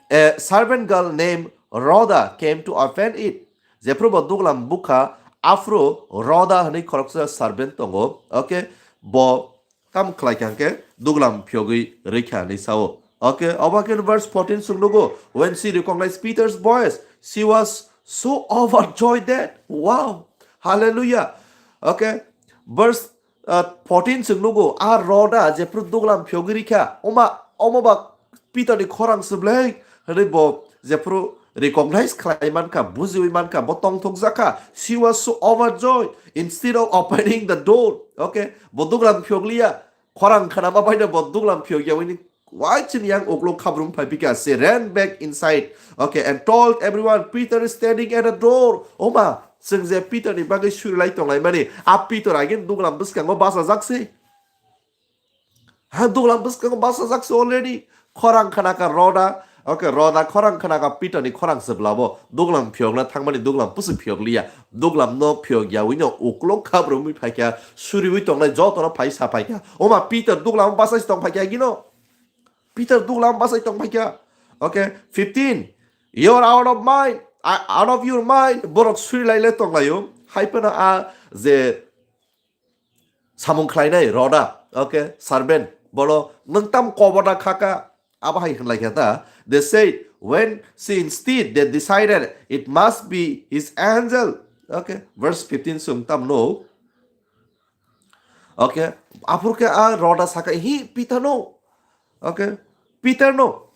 a servant girl named Rhoda came to open it. Jephru bo duglam bukha, aphru Rhoda hwnwi khoroksa servant tongo, okay, bo tam khlai kha hwnkhe duglam phiyogwi rwkha hwnwi sao. Okay, obo khe verse fourteen chwng nugo, when she recognized Peter's voice, she was so overjoyed that, wow, hallelujah. Okay, verse uh, fourteen chwng nugo, a Rhoda jephru duglam phiyogwi rikha, oma, omo ba Peter ni khorang se bwlai, hwnwi bo jephru recognize khlai mankha, bujiwi mankha, bo tongthokjak kha. She was so overjoyed. Instead of opening the door, okay, bo duglam phiyokliya, khorang khnama baino bo duglam phiyokya wini Wai chini yang uklok khabrum phai pika, she ran back inside, okay, and told everyone, Peter is standing at the door. Oma, chwng je Peter ni bagwi surilai tonglai mani, a Peter again duglam bwskango bachajak se. Ha, duglam bwskango bachajak se already. Khorang khanaka Rhoda, okay, Rhoda khorang khanaka Peter ni khorang se blabo. Duglam phiyokna thangmani duglam pusu phiyokliya. Duglam no phiyok yawi no uklok khabrum phaikya, suriwi tongnai joto no phai sa phaikya. Oma Peter duglam bachai tong phaikya gino. Peter duglam bachai tong phaikha. Okay, fifteen. You're out of mind, a-, out of your mind. Borok suri lai le tong laio. Hai phano a je samung khlainai Rhoda. Okay, servant. Bolo nwng tam kobor da khaka. Abo hai hwnlai kha ta. They said, when she instead, they decided it must be his angel. Okay, verse fifteen sung tam no. Okay, aphur khe a Rhoda saka, "Hi, Peter no." Okay, "Peter no."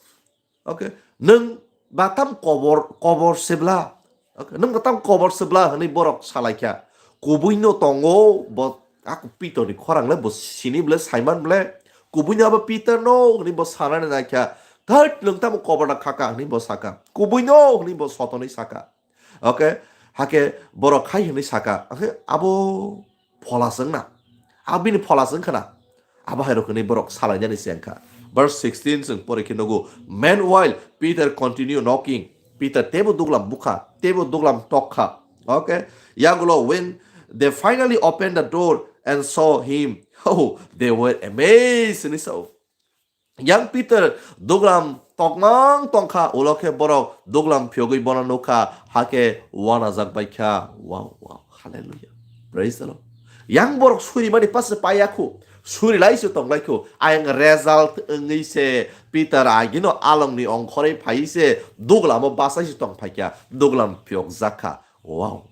Okay, nwng ba tam kobor, kobor sebla. Okay, nwng ba tam kobor sebla hwnwi borok salai kha. Kubui no tongo, bo aku Peter ni khorang le bo sini ble, Simon ble. Kubui no abo Peter no hwnwi bo sanani nai kha. "Thait, nwng tamo kobor da khaka?" hwnwi bo saka. "Kubui no," hwnwi bo sotonwi saka. Okay, hake borok khai hwnwi saka. Hake abo phola se wngna. Abo bini phola se wngkha na. Abo hai rok hwnwi borok salainani se wngkha. Verse sixteen chwng pore khe nugo. Meanwhile, Peter continue knocking. Peter tebo duglam bukha, tebo duglam tokkha. Okay, yagulo when they finally opened the door and saw him, oh, they were amazed hwnwi sao. Yang Peter duglam tokmang tongkha, ulo khe borok duglam phiyogwi bono nukha, hakhe wanajak baikha. Wow, wow, hallelujah. Praise the Lord. Yang borok suri mani pase payakhu, suri lai se tong laikhu. Ayang result wngwi se Peter agino alongni ongkhorwi phai se duglamo bachai se tong phaikha, duglam phiyokjakha. Wow.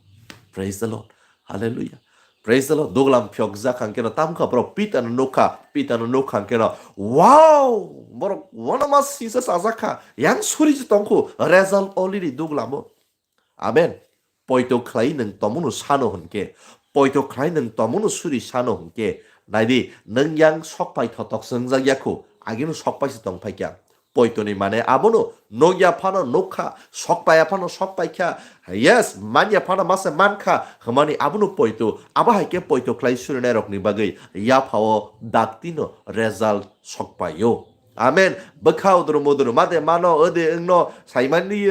Praise the Lord. Hallelujah. Praise the Lord. Duglam phiyokjak hang keno tamkha borok Peter no nukha, Peter no nukha hang keno, wow! Borok wanama singsa chajakha. Yang suri se tongkhu, result already duglamo. Amen. Poito khlai nwng tomungno sano hwnkhe, poito khlai nwng tomungno suri sano hwnkhe, naidi, nwng yang sokpai thotok se wngjak yakhu, agino sokpai se tong phaikha. Poitoni mane abono nukya phano nukha, sokpaya phano sokpaikha, yes, manya phano masa mankha, hwmani abono poito, abo hai khe poito khlai surinairokni bagwi yaphao daktino result sokpaio. Amen. Bwkha uduru muduru made mano, ode wngno saimani,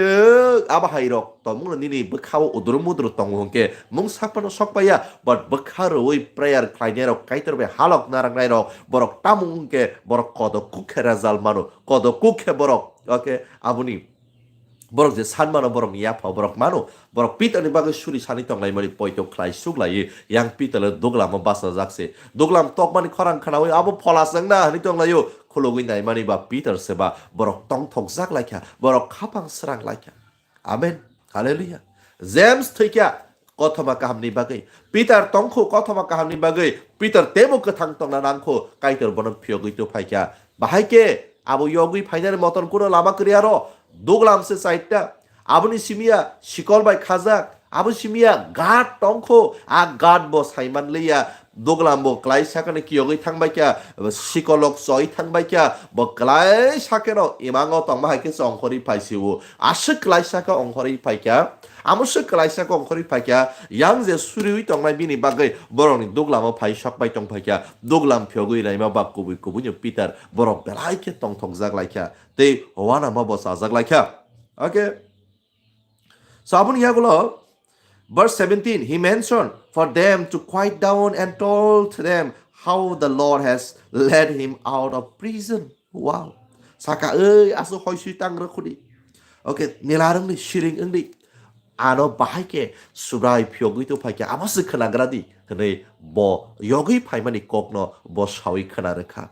abo hai rok tongmungno nini bwkhao uduru muduru tongo hwnkhe mung sakphano sokpaiya, but bwkha rwui prayer khlainairok Kaitor bai halok narwknairok borok tamo wngkhe borok kodo kuk khe result mano, kodo kuk khe borok, okay, aboni borok je san mano borokni yaphao borok mano, borok Peter ni bagwi suri sani tonglaimani poito khlai suklaiwi yang Peter le duglamo bachajak se. Duglam tokmani khorang khnaui abo phola se wngna hwnwi tonglaio, khulugwi naimani ba Peter se ba borok tongthokjak laikha, borok khapang srang laikha. Amen. Hallelujah. James thwikha kothoma kahamni bagwi. Peter tongkhu kothoma kahamni bagwi. Peter tebo kwthang tongna nangkhu, Kaitor bono phiyogwi tuphaikha. Bahai khe abo yogwi phainani moton kuno lama kwrwi aro. Duglam se chaita. Aboni simiya sikol bai khajak. Abo simiya guard tongkhu. A guard bo saimanliya. Duglam bo klai sakani kiyogwi thangbaikha, sikolok choi thangbaikha, bo klai sakeno imango tongma hai khe se ongkhorwi phaisio. Aswk klai saka ongkhorwi phaikha, amo swk klai saka ongkhorwi phaikha, yang je suriwi tongnai bini bagwi borokni duglamo phai sokbai tongphaikha, duglam phiyogwi naima ba kubui kubuino Peter borok belai khe tongthokjak laikha, tei wanama bo chajak laikha. Okay. So, aboni yagulo, verse seventeen, he mentioned for them to quiet down and told them how the Lord has led him out of prison. Wow. Saka, ei, asu hoi sui tang rwkhudi. Okay, nila rwngdi, siring wngdi. Ano bahai khe subrai phiyogwi to phaikha, abo se khwnagradi, hwnwi bo yogwi phaimani kokno bo sawi khwna rwkha.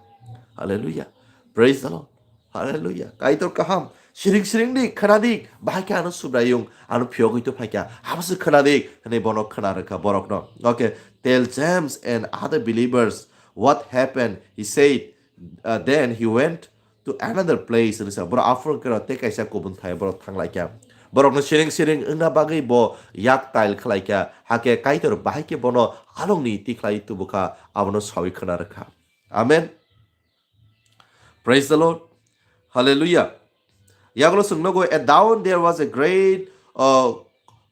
Hallelujah. Praise the Lord. Hallelujah. Kaitor kaham. Siring siring di, khwna di. Bahai khe ano Subraiyung, ano phiyogwi to phaikha. Abo se khwna di, hwnwi bono khwna rwkha borokno. Okay. Tell James and other believers what happened. He said, uh, then he went to another place. Hwnwi sa, borok aphuru khe tei kaisa kubun thai borok thang laikha. Borokno siring siring wngna bagwi bo yak tail khlai kha. Hakhe Kaitor bahai khe bono alongni tikhlai tubu kha, abono sawi khwna rwkha. Amen. Praise the Lord. Hallelujah. Yagulo chwng nogo, at dawn there was a great, uh,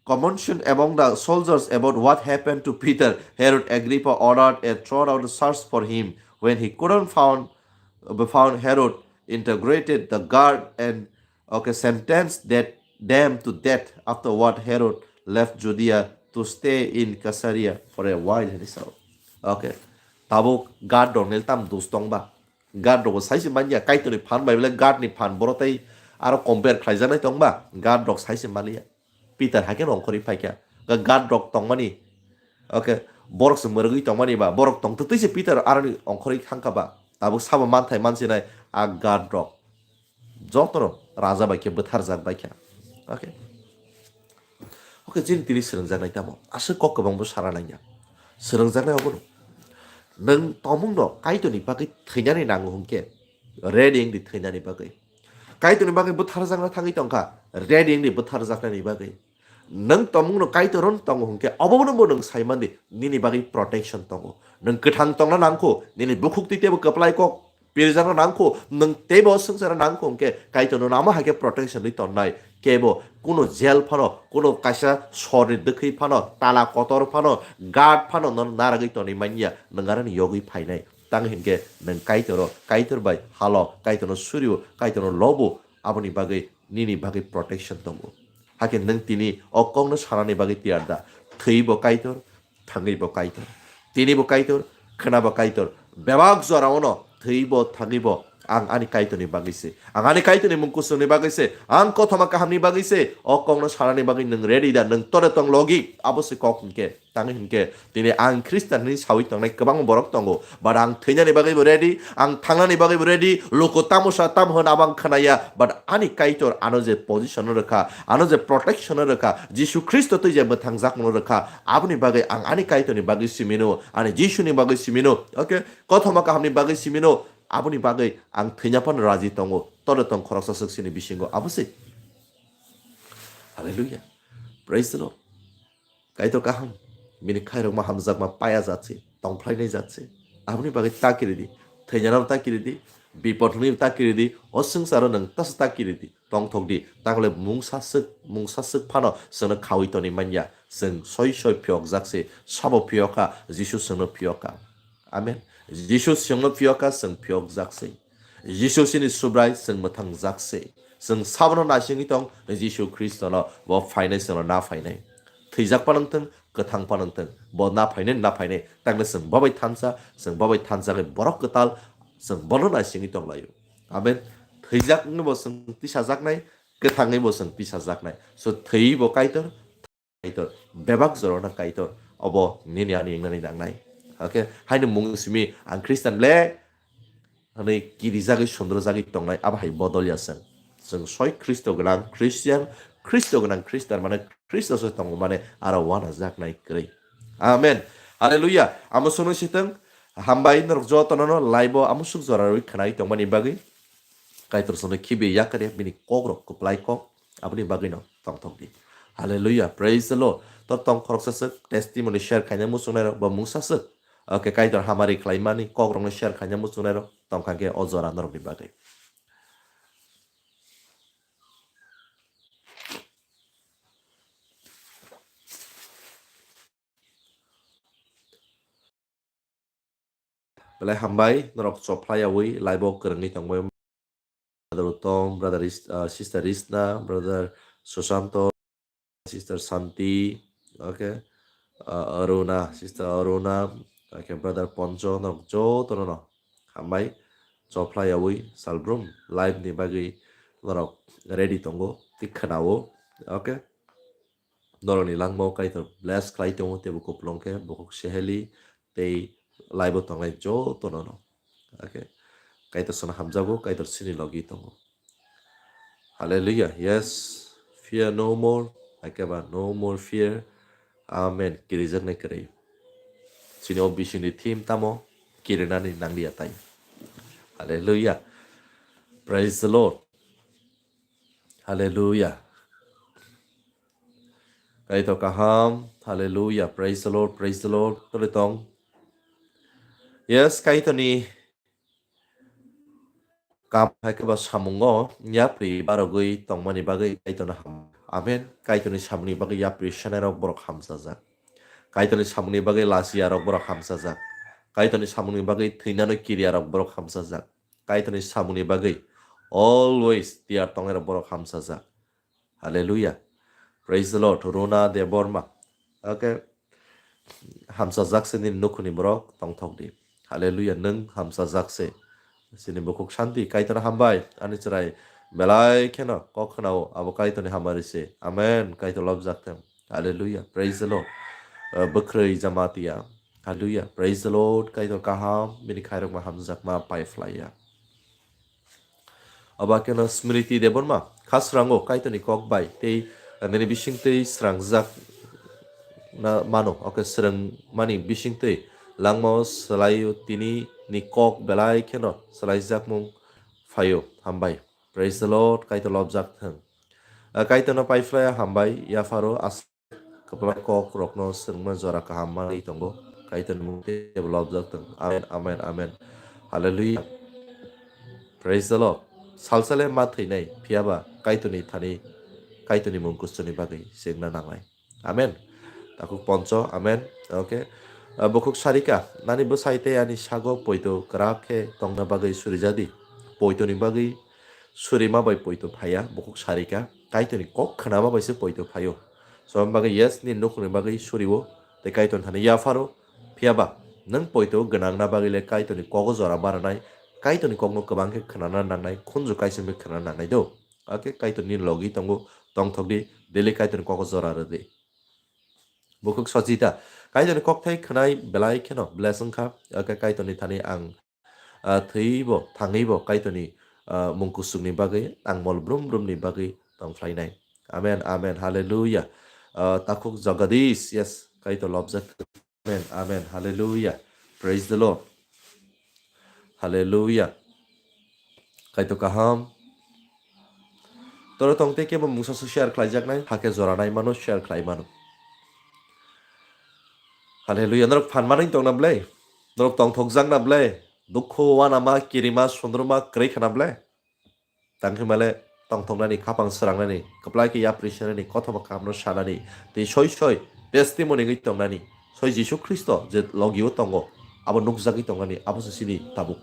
commotion among the soldiers about what happened to Peter. Herod Agrippa ordered a thorough search for him. When he couldn't found, be found, Herod interrogated the guard and, okay, sentenced that, them to death. Afterward, Herod left Judea to stay in Caesarea for a while, hwnwi sao. Okay. Tabuk guard rok nil tam dus tong ba. Guard rok bo sai se manya, Kaitor ni phan bai bele guard ni phan boro tei aro compare khlai jaknai tong ba. Guard rok sai se maliya. Peter hakhe no ongkhorwi phaikha. Ga guard rok tongmani. Okay. Borok se mwrwgwi tongmani ba. Borok tong twtwi se Peter aroni ongkhorwi thangkha ba. Tabuk sabo manthai mansinai a guard rok. Jotono raja bai khe bwtharjak bai khe. Okay. Okay, chini tini swrwngjaknai tamo. Aswk kok kwbangbo sana nangya. Swrwngjaknai obono. Nwng tongmungno Kaitorni bagwi thwinani nango hwnkhe, ready wngdi thwinani bagwi. Kaitorni bagwi bwtharjakna thangwi tongkha, ready wngdi bwtharjaknani bagwi. Nwng tongmungno Kaitor wng tongo hwnkhe, obono bo nwng saimandi, nini bagwi protection tongo. Nwng kwthang tongna nangkho, nini bukhuk twi teibo kwplai kok pirjano nangkho, nwng teibo swngcharo nangkho hwnkhe, Kaitorno namo hai khe protection rwi tonnai. Kebo kuno jail phano, kuno kaisa sorni dwkhwi phano, tala kotor phano, guard phano nono naragwi tonwi manya, nwng aroni yogwi phainai. Tang hinkhe nwng Kaitoro, Kaitor bai halo, Kaitorno surio, Kaitorno lobo, aboni bagwi nini bagwi protection tongo. Hakhe nwng tini o kokno sanani bagwi tiyar da? Thwibo Kaitor, thangwibo Kaitor, tinibo Kaitor, khwnabo Kaitor. Bebak joraono thwibo thangwibo ang ani Kaitorni bagwi se, ang ani Kaitorni mung kusungni bagwi se, ang kothoma kahamni bagwi se. O kokno sanani bagwi nwng ready da? Nwng tore tong logi? Abo se kok hinkhe. Tangwi hinkhe tini ang Khristian hinwi sawi tongnai kwbangma borok tongo, but ang thwinani bagwibo ready, ang thangnani bagwibo ready. Luku tamo sa tamo hwn abo ang khnaya, but ani Kaitor ano je position-o rwkha, ano je protection-o rwkha, Jisu Khristo twi je mwthangjakmano rwkha, aboni bagwi ang ani Kaitorni bagwi simino, ani Jisuni bagwi simino, okay, kothoma kahamni bagwi simino, aboni bagwi ang thwina phano raji tongo. Tore tong khoroksa swk sini bisingo abo se. Hallelujah. Praise the Lord. Kaitor kaham, bini khairokma hamjakma paya jat se, tongphlainai jat se. Aboni bagwi ta kiridi, thwinanabo ta kiridi, bipot hwnwi ta kiridi, o swngcharo nwng tasa ta kiridi, tongthokdi, tangole mungsa swk, mungsa swk phano chwngno khawi tonwi manya. Chwng soi soi phiyokjak se, sabo phiyokha, Jisu chwngno phiyokha. Amen. Jisu chwngno phiyokha, chwng phiyokjak se. Jisu chini Subrai, chwng mwthangjak se. Chwng sabono naisingwi tong, Jisu Khristono bo phainai, chwngno na phainai. Thwijak phano wng thung, kwthang phano wng thung, bo na phainai, na phainai. Takle chwng bo bai thansa, chwng bo bai thansa khe borok kwtal, chwng bono naisingwi tong laio. Amen. Thwijak wngwi bo chwng tisajaknai, kwthangwi bo chwng tisajaknai. So thwi bo Kaitor, Kaitor, bebak jorano Kaitor, obo nini ani wngnani nangnai. Okay, haino mung simi ang Khristian le hwnwi kirijagwi sundrojagwi tongnai, abo hai bodol ya chwng. Chwng soi Khristo gwnang Khristian, Khristo gwnang Khristian mane Khristo se tongo mane aro wanajaknai kwrwi. Amen. Hallelujah. Amo sono sitwng hambai norok jotono no live o amo suk jora rwi khwnai tongmani bagwi. Kaitor sono khibi yakari bini kok rok kwplai kok. Aboni bagwino tongthokdi. Hallelujah. Praise the Lord. To tong khoroksa swk testimony share khaina muchungnai rok bo mungsa swk. Okay, Kaitor hamari khlaimani kok rokno share khaina muchungnai rok tongkha khe o jora norokni bagwi. Belai hambai, norok chophlai yawi live o kwrwngwi tongbai. Brother Uttom, brother Ris-, uh, sister Risna, brother Susanto, sister Santi, okay, uh, Aruna, sister Aruna, okay, brother Poncho, norok jotono no hambai, chophlai yawi salbrum live ni bagwi norok ready tongo, tei khwnao, okay. Norokni langmao Kaitor bless khlai tongo, teibo kupulung khe bukhuk seheli tei live o tongnai jotono no. Okay. Kaitor sono hamjago, Kaitor chini logi tongo. Hallelujah. Yes. Fear no more. Hakhe ba no more fear. Amen. Kirijaknai kwrwi. Chini o bisingni theme tamo? Kirinani nangliya tai. Hallelujah. Praise the Lord. Hallelujah. Kaitor kaham. Hallelujah. Praise the Lord. Praise the Lord. Tole tong. Yes, Kaitorni kam hai khe ba samungo yapri barogwi tongmani bagwi Kaitorno ham. Amen. Kaitorni samungni bagwi yapri sanai rok borok hamsajak. Kaitorni samungni bagwi lachiya rok borok hamsajak. Kaitorni samungni bagwi thwinano kiriya rok borok hamsajak. Kaitorni samungni bagwi always tiyar tongnai rok borok hamsajak. Hallelujah. Praise the Lord. Rona Debbarma. Okay. Hamsajak se nini nukhuni borok tongthokdi. Hallelujah. Nwng hamsajak se. Chini bukhuk santi Kaitor hambai. Ani chwrai belai kheno kok khwnao abo Kaitorni hamari se. Amen. Kaitor lobjak thung. Hallelujah. Praise the Lord. Uh, Bwkhrwi Jamatia. Hallelujah. Praise the Lord. Kaitor kaham, bini khairokma hamjakma pai phlaiya. Oba keno Smriti Debbarma, kha srango Kaitorni kok bai tei nini bisingtwi srangjak na mano, oke, srwngmani bisingtwi langmao swlaio tini ni kok belai kheno swlaijakmung phaio. Hambai. Praise the Lord. Kaitor lobjak thwng. Ah, Kaitorno pai phlaiya hambai, yapharo as-, kwplai kok rokno swrwngma jora kaham manwi tongo. Kaitorni mung tei lobjak thwng. Amen, amen, amen. Hallelujah. Praise the Lord. Salsale ma thwinai, phiyaba Kaitorni thani, Kaitorni mung kuchuni bagwi chengna nangnai. Amen. Takhuk poncho, amen. Okay. Ah, bukhuk sarika, nani bwsai tei ani sago poito kwrak khe tongna bagwi surijadi. Poitoni bagwi surima bai poito phaiya, bukhuk sarika. Kaitorni kok khnama bai se poito phaio. So, aboni bagwi yes, nini nukhungni bagwi suriwo, tei Kaitorni thani yapharo. Phiyaba, nwng poito gwnangna bagwi le Kaitorni kogo jora baranai, Kaitorni kokno kwbang khe khnana nangnai, khunju kaisa wngwi khnana nangnai do. Hakhe Kaitor nini logi tongo, tongthok di, daily Kaitorni kogo jora rw di. Bukhuk Sachita, Kaitorni kokthai khwnai belai kheno bless wngkha, hakhe Kaitorni thani ang, ah, thwibo, thangwibo Kaitorni, ah, mung kuchukni bagwi ang mol brum brumni bagwi tong phlainai. Amen, amen, hallelujah. Ah, takhuk Jagadish, yes, Kaitor lobjak. Amen, amen, hallelujah. Praise the Lord. Hallelujah. Kaitor kaham. Toro tong tei kebo mungsa su share khlaijaknai, hakhe jora nai mano, share khlai mano. Hallelujah. Norok phan manwi tongna ble? Norok tongthokjakna ble? Dukhu, wanama, kirima, sundruma, kwrwi khana ble? Tang khe male tongthoknani, khapang srangnani, kwplai khe yapri senani, kothoma kahamno sanani, tei soi soi testimony wngwi tongnani, soi Jisu Khristo je logio tongo, abo nukjagwi tongnani, abo se chini tabuk.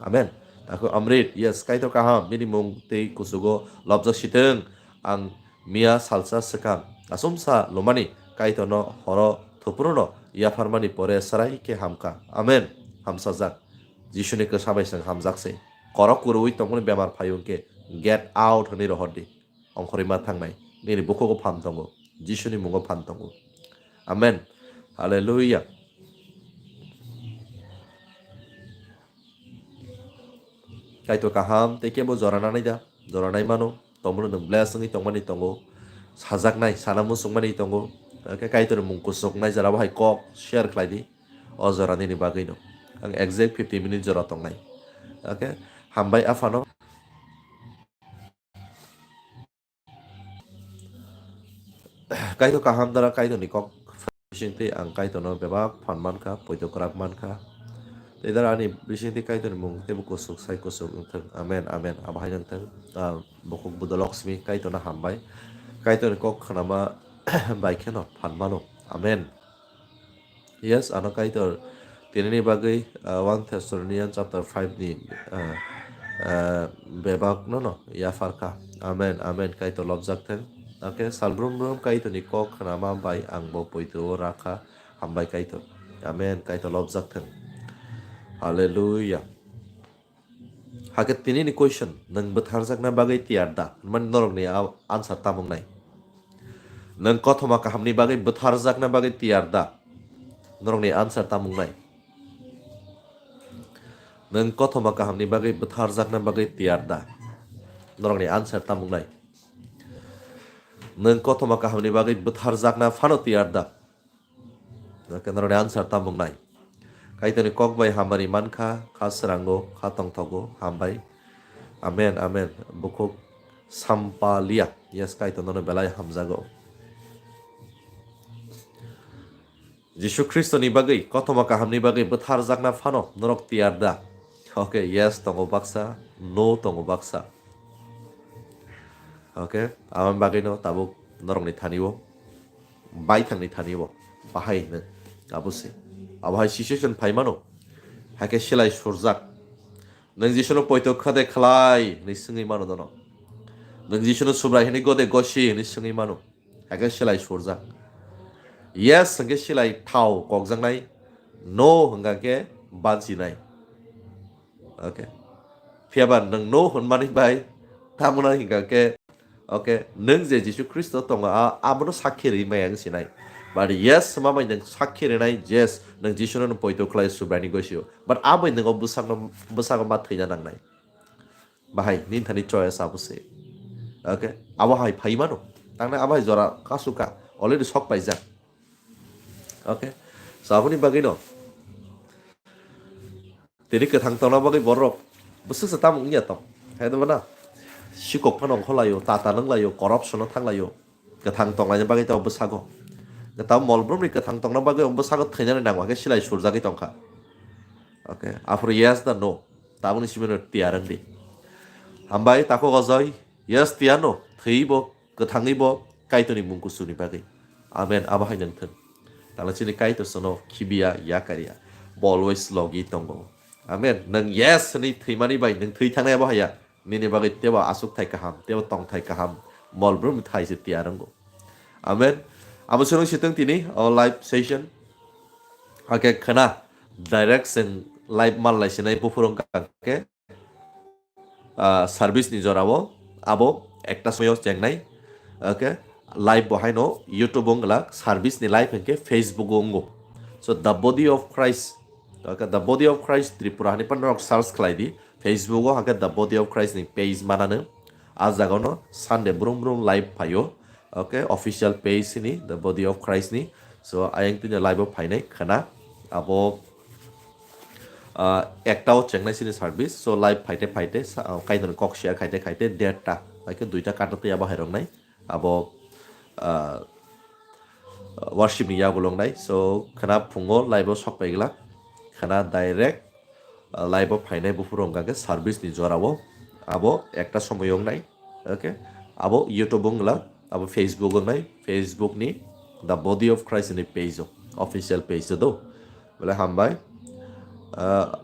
Amen. Takhu Amrit, yes, Kaitor kaham, bini mung tei kuchugo lobjak sitwng. Ang miya salsa swkang, asumsa lumani, Kaitorno horo thupruno yapharmani pore sarai khe hamkha. Amen. Hamsajak. Jisuni kwsa bai chwng hamjak se. Korok kwrwi tongmani bemar phaio hwnkhe, "Get out," hwnwi rohor di. Ongkhorwi ma thangnai. Nini bukhugo phan tongo. Jisuni mungo phan tongo. Amen. Hallelujah. Kaitor kaham, tei kebo jora nanai da? Jora nai mano. Tongmano nwng bless wngwi tongmani tongo. Sajaknai, sana muchungmani tongo. Hakhe Kaitorni mung kuchuknai jora bo hai kok share khlai di. O jora nini bagwino. Ang exact fifty minute jora tongnai. Hakhe hambai aphano. Kaitor kaham dara Kaitorni kok bisingtwi ang Kaitorno bebak phan mankha, poito kwrak mankha. Tei dara ani bisingtwi Kaitorni mung teibo kuchuk sai kuchuk wngthung. Amen, amen. Abo hai wngthung. Ah, bukhuk Buddha Lakshmi Kaitorno hambai. Kaitorni kok khnama bai kheno phan mano. Amen. Yes, ano Kaitor tinini bagwi, ah, one Thessalonians chapter five ni, ah, ah, bebak no no yapharkha. Amen, amen, Kaitor lobjak thung. Hakhe salbrum brum Kaitorni kok khnama bai ang bo poito o rakha. Hambai Kaitor. Amen, Kaitor lobjak thung. Hallelujah. Hakhe tinini question, nwng bwtharjakna bagwi tiyar da? Hwnmani norokni a-, answer tamo wngnai? Nwng kothoma kahamni bagwi bwtharjakna bagwi tiyar da? Norokni answer tamo wngnai? Nwng kothoma kahamni bagwi bwtharjakna bagwi tiyar da? Norokni answer tamo wngnai? Nwng kothoma kahamni bagwi bwtharjakna phano tiyar da? Hwnkhe norokni answer tamo wngnai? Kaitorni kok bai hamari mankha, kha srango, kha tongthogo, hambai. Amen, amen. Bukhuk Sampalia. Yes, Kaitor nono belai hamjago. Jisu Khristoni bagwi, kothoma kahamni bagwi bwtharjakna phano norok tiyar da? Okay, yes, tongo baksa, no tongo baksa. Okay, aboni bagwino tabuk norokni thani-o baithangni thani-o bahai hwnwi abo se. Abo hai situation phai mano. Hakhe silai surjak. Nwng Jisuno poito kha de khlai hwnwi swngwi mano dono. Nwng Jisuno Subrai hwnwi go de gosi hwnwi swngwi mano. Hakhe silai surjak. Yes hwnkhe silai thao kokjaknai. No hwnkha khe bansinai. Okay. Phiyaba nwng no hwnmani bai, tamoni hwnkha khe, okay, nwng je Jisu Khristo tongo, a-, abono sakhi rwi maya wng sinai. But yes, ma bai nwng sakhi rinai, yes, nwng Jisuno nwng poito khlai Subraini gosio. But abai nwng o bwsakno, bwsago ma thwina nangnai. Bahai, nini thani choice abo se. Okay? Abo hai phai mano. Tangnai abo hai jora kasu ka. Already sok paijak. Okay? So, aboni bagwi no. Tini kwthang tongna bagwi borok bwswk se tamo wngya tong. Hai deba na? Sikok phano ongkhorlaio, tata nwnglaio, corruption-o thanglaio. Kwthang tonglaina bagwi tamo bwsago. Tamo molbrumni kwthang tongna bagwi bwsago thwinani nango, hakhe silai surjagwi tongkha. Okay. Aphuru yes da no? Tabukni simi no tiyar wng di. Hambai takhuk Ojoi, yes tiyar no? Thwibo, kwthangwi bo Kaitorni mung kuchukni bagwi. Amen. Abo hai nang thung. Tala chini Kaitor sono khibiya, yakarya. Bo always logi tongo. Amen. Nang yes ni thwimani bai nang thwi thangnai abo haya. Nini bagwi tebo asuk thai kaham, tebo tong thai kaham. Mol brum thai se tiyar wngo. Amen. Abo sono sitang tini o live session. Hake khana direct seng live mal lai sinai buphurung kake. Ah, service ni jorao abo ekta soyo chengnai. Okay, live bo haino YouTube o wngla, service ni live hwnkhe Facebook o wngo. So the body of Christ, okay, the body of Christ Tripura hani pano rok search khlai di. Facebook o hake the body of Christ ni page manano. A jaga no Sunday brum brum live phaio. Okay, official page ni, the body of Christ ni. So ayang tini live o phainai khana abo ah, ekta o chengnai sini service. So live phaite phaite sa-, ah, Kaitor kok share khaite khaite derta, haikhe duita kata tei abo hairok nai. Abo, ah, worship ni yagulo nai. So khana phungo live o sok paigla. Khana direct, ah, live o phainai buphuru hwnkha khe service ni jora o. Abo ekta somoi wng nai. Okay. Abo YouTube wng la, abo Facebook wng nai. Facebook ni The Body of Christ ni page o. Official page o do. Belai hambai. Ah,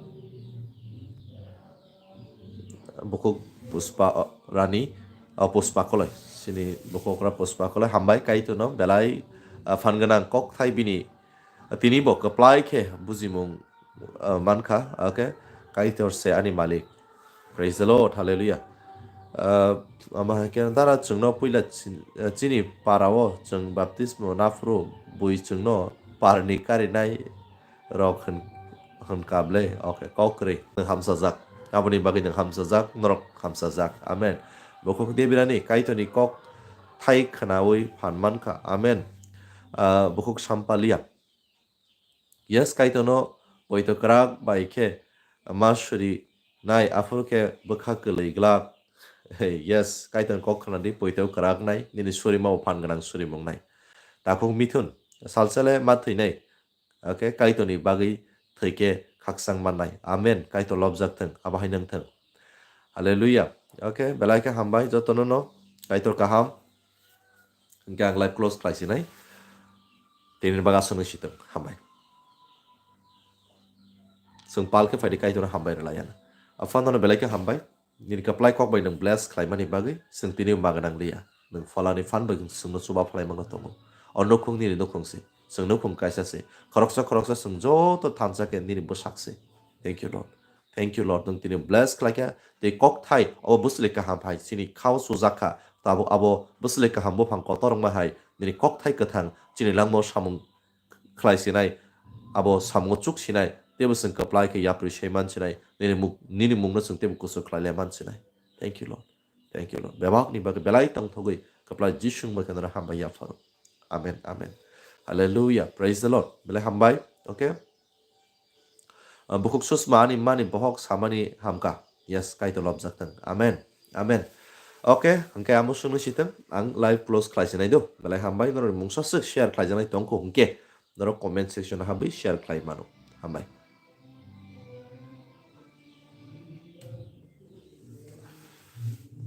bukhuk Puspa, o, Rani, o, Puspa Koloi. Sini bukhuk ra Puspa Koloi. Hambai Kaitor no belai, ah, phan gwnang kok thai bini. Tini bo kwplai khe bujimung, ah, mankha. Okay. Kaitor se ani malik. Praise the Lord. Hallelujah. Ah, ama hai khe dara chwngno puila chin-, ah, chini para o chwng baptismo naphuru bui chwngno parni karinai rok hwn, hwn kable. Okay, kok kwrwi. Nwng hamsajak. Aboni bagwi nwng hamsajak, norok hamsajak. Amen. Bukhuk Debirani Kaitorni kok thai khnaui phan mankha. Amen. Ah, bukhuk Sampalia. Yes, Kaitorno poito kwrak bai khe ma suri nai, aphuru khe bwkha kwlwi glak. Hey, yes, Kaitorni kok khna di, poito kwrak nai, nini suri ma bo phan gwnang suri mung nai. Takhuk Mithun, salsale ma thwi nai. Okay, Kaitorni bagwi thwi khe khakchang mannai. Amen. Kaitor lobjak thung, abo hai nang thung. Hallelujah. Okay, belai khe hambai jotono no. Kaitor kaham. Hwnkhe ang live close khlai sinai. Tini baga aswk nung situng. Hambai. Chwng pal khe phaidi Kaitorno hambai rwlai ya. Aphano no belai khe hambai. Nini kwplai kok bai nwng bless khlaimani bagwi chwng tini ma gwnang liya. Nwng pholani phan bai chwngno chuba phlai mano tongo. O nukhung nini nukhung se. Chwng nukhung kaisa se. Khoroksa khoroksa chwng joto thansa khe nini bwsak se. Thank you, Lord. Thank you, Lord. Nwng tini bless khlaikha. Tei kok thai obo bwswlwi kaham hai. Chini khao chujak kha. Tabuk abo bwswlwi kaham buphang kotor wngma hai. Nini kok thai kwthang. Chini langmao samung khlai sinai, abo samungo chuk sinai, teibo chwng kwplai khe yapri sai man sinai, nini muk-, nini mungno chwng teibo kusu khlai lai man sinai. Thank you, Lord. Thank you, Lord. Bebakni bagwi belai tongthogwi kwplai Jisu wngma khe norok hambai yapharo. Amen, amen. Hallelujah. Praise the Lord. Belai hambai. Okay. Ah, bukhuk Susma ani mani bohok samani hamka. Yes, Kaitor lobjak thung. Amen. Amen. Okay, hwnkhe amo swngwi sitwng, ang live close khlai sinai do. Belai hambai, norok mungsa swk share khlai janai tongkho hwnkhe norok comment section o habwi share khlai mano. Hambai.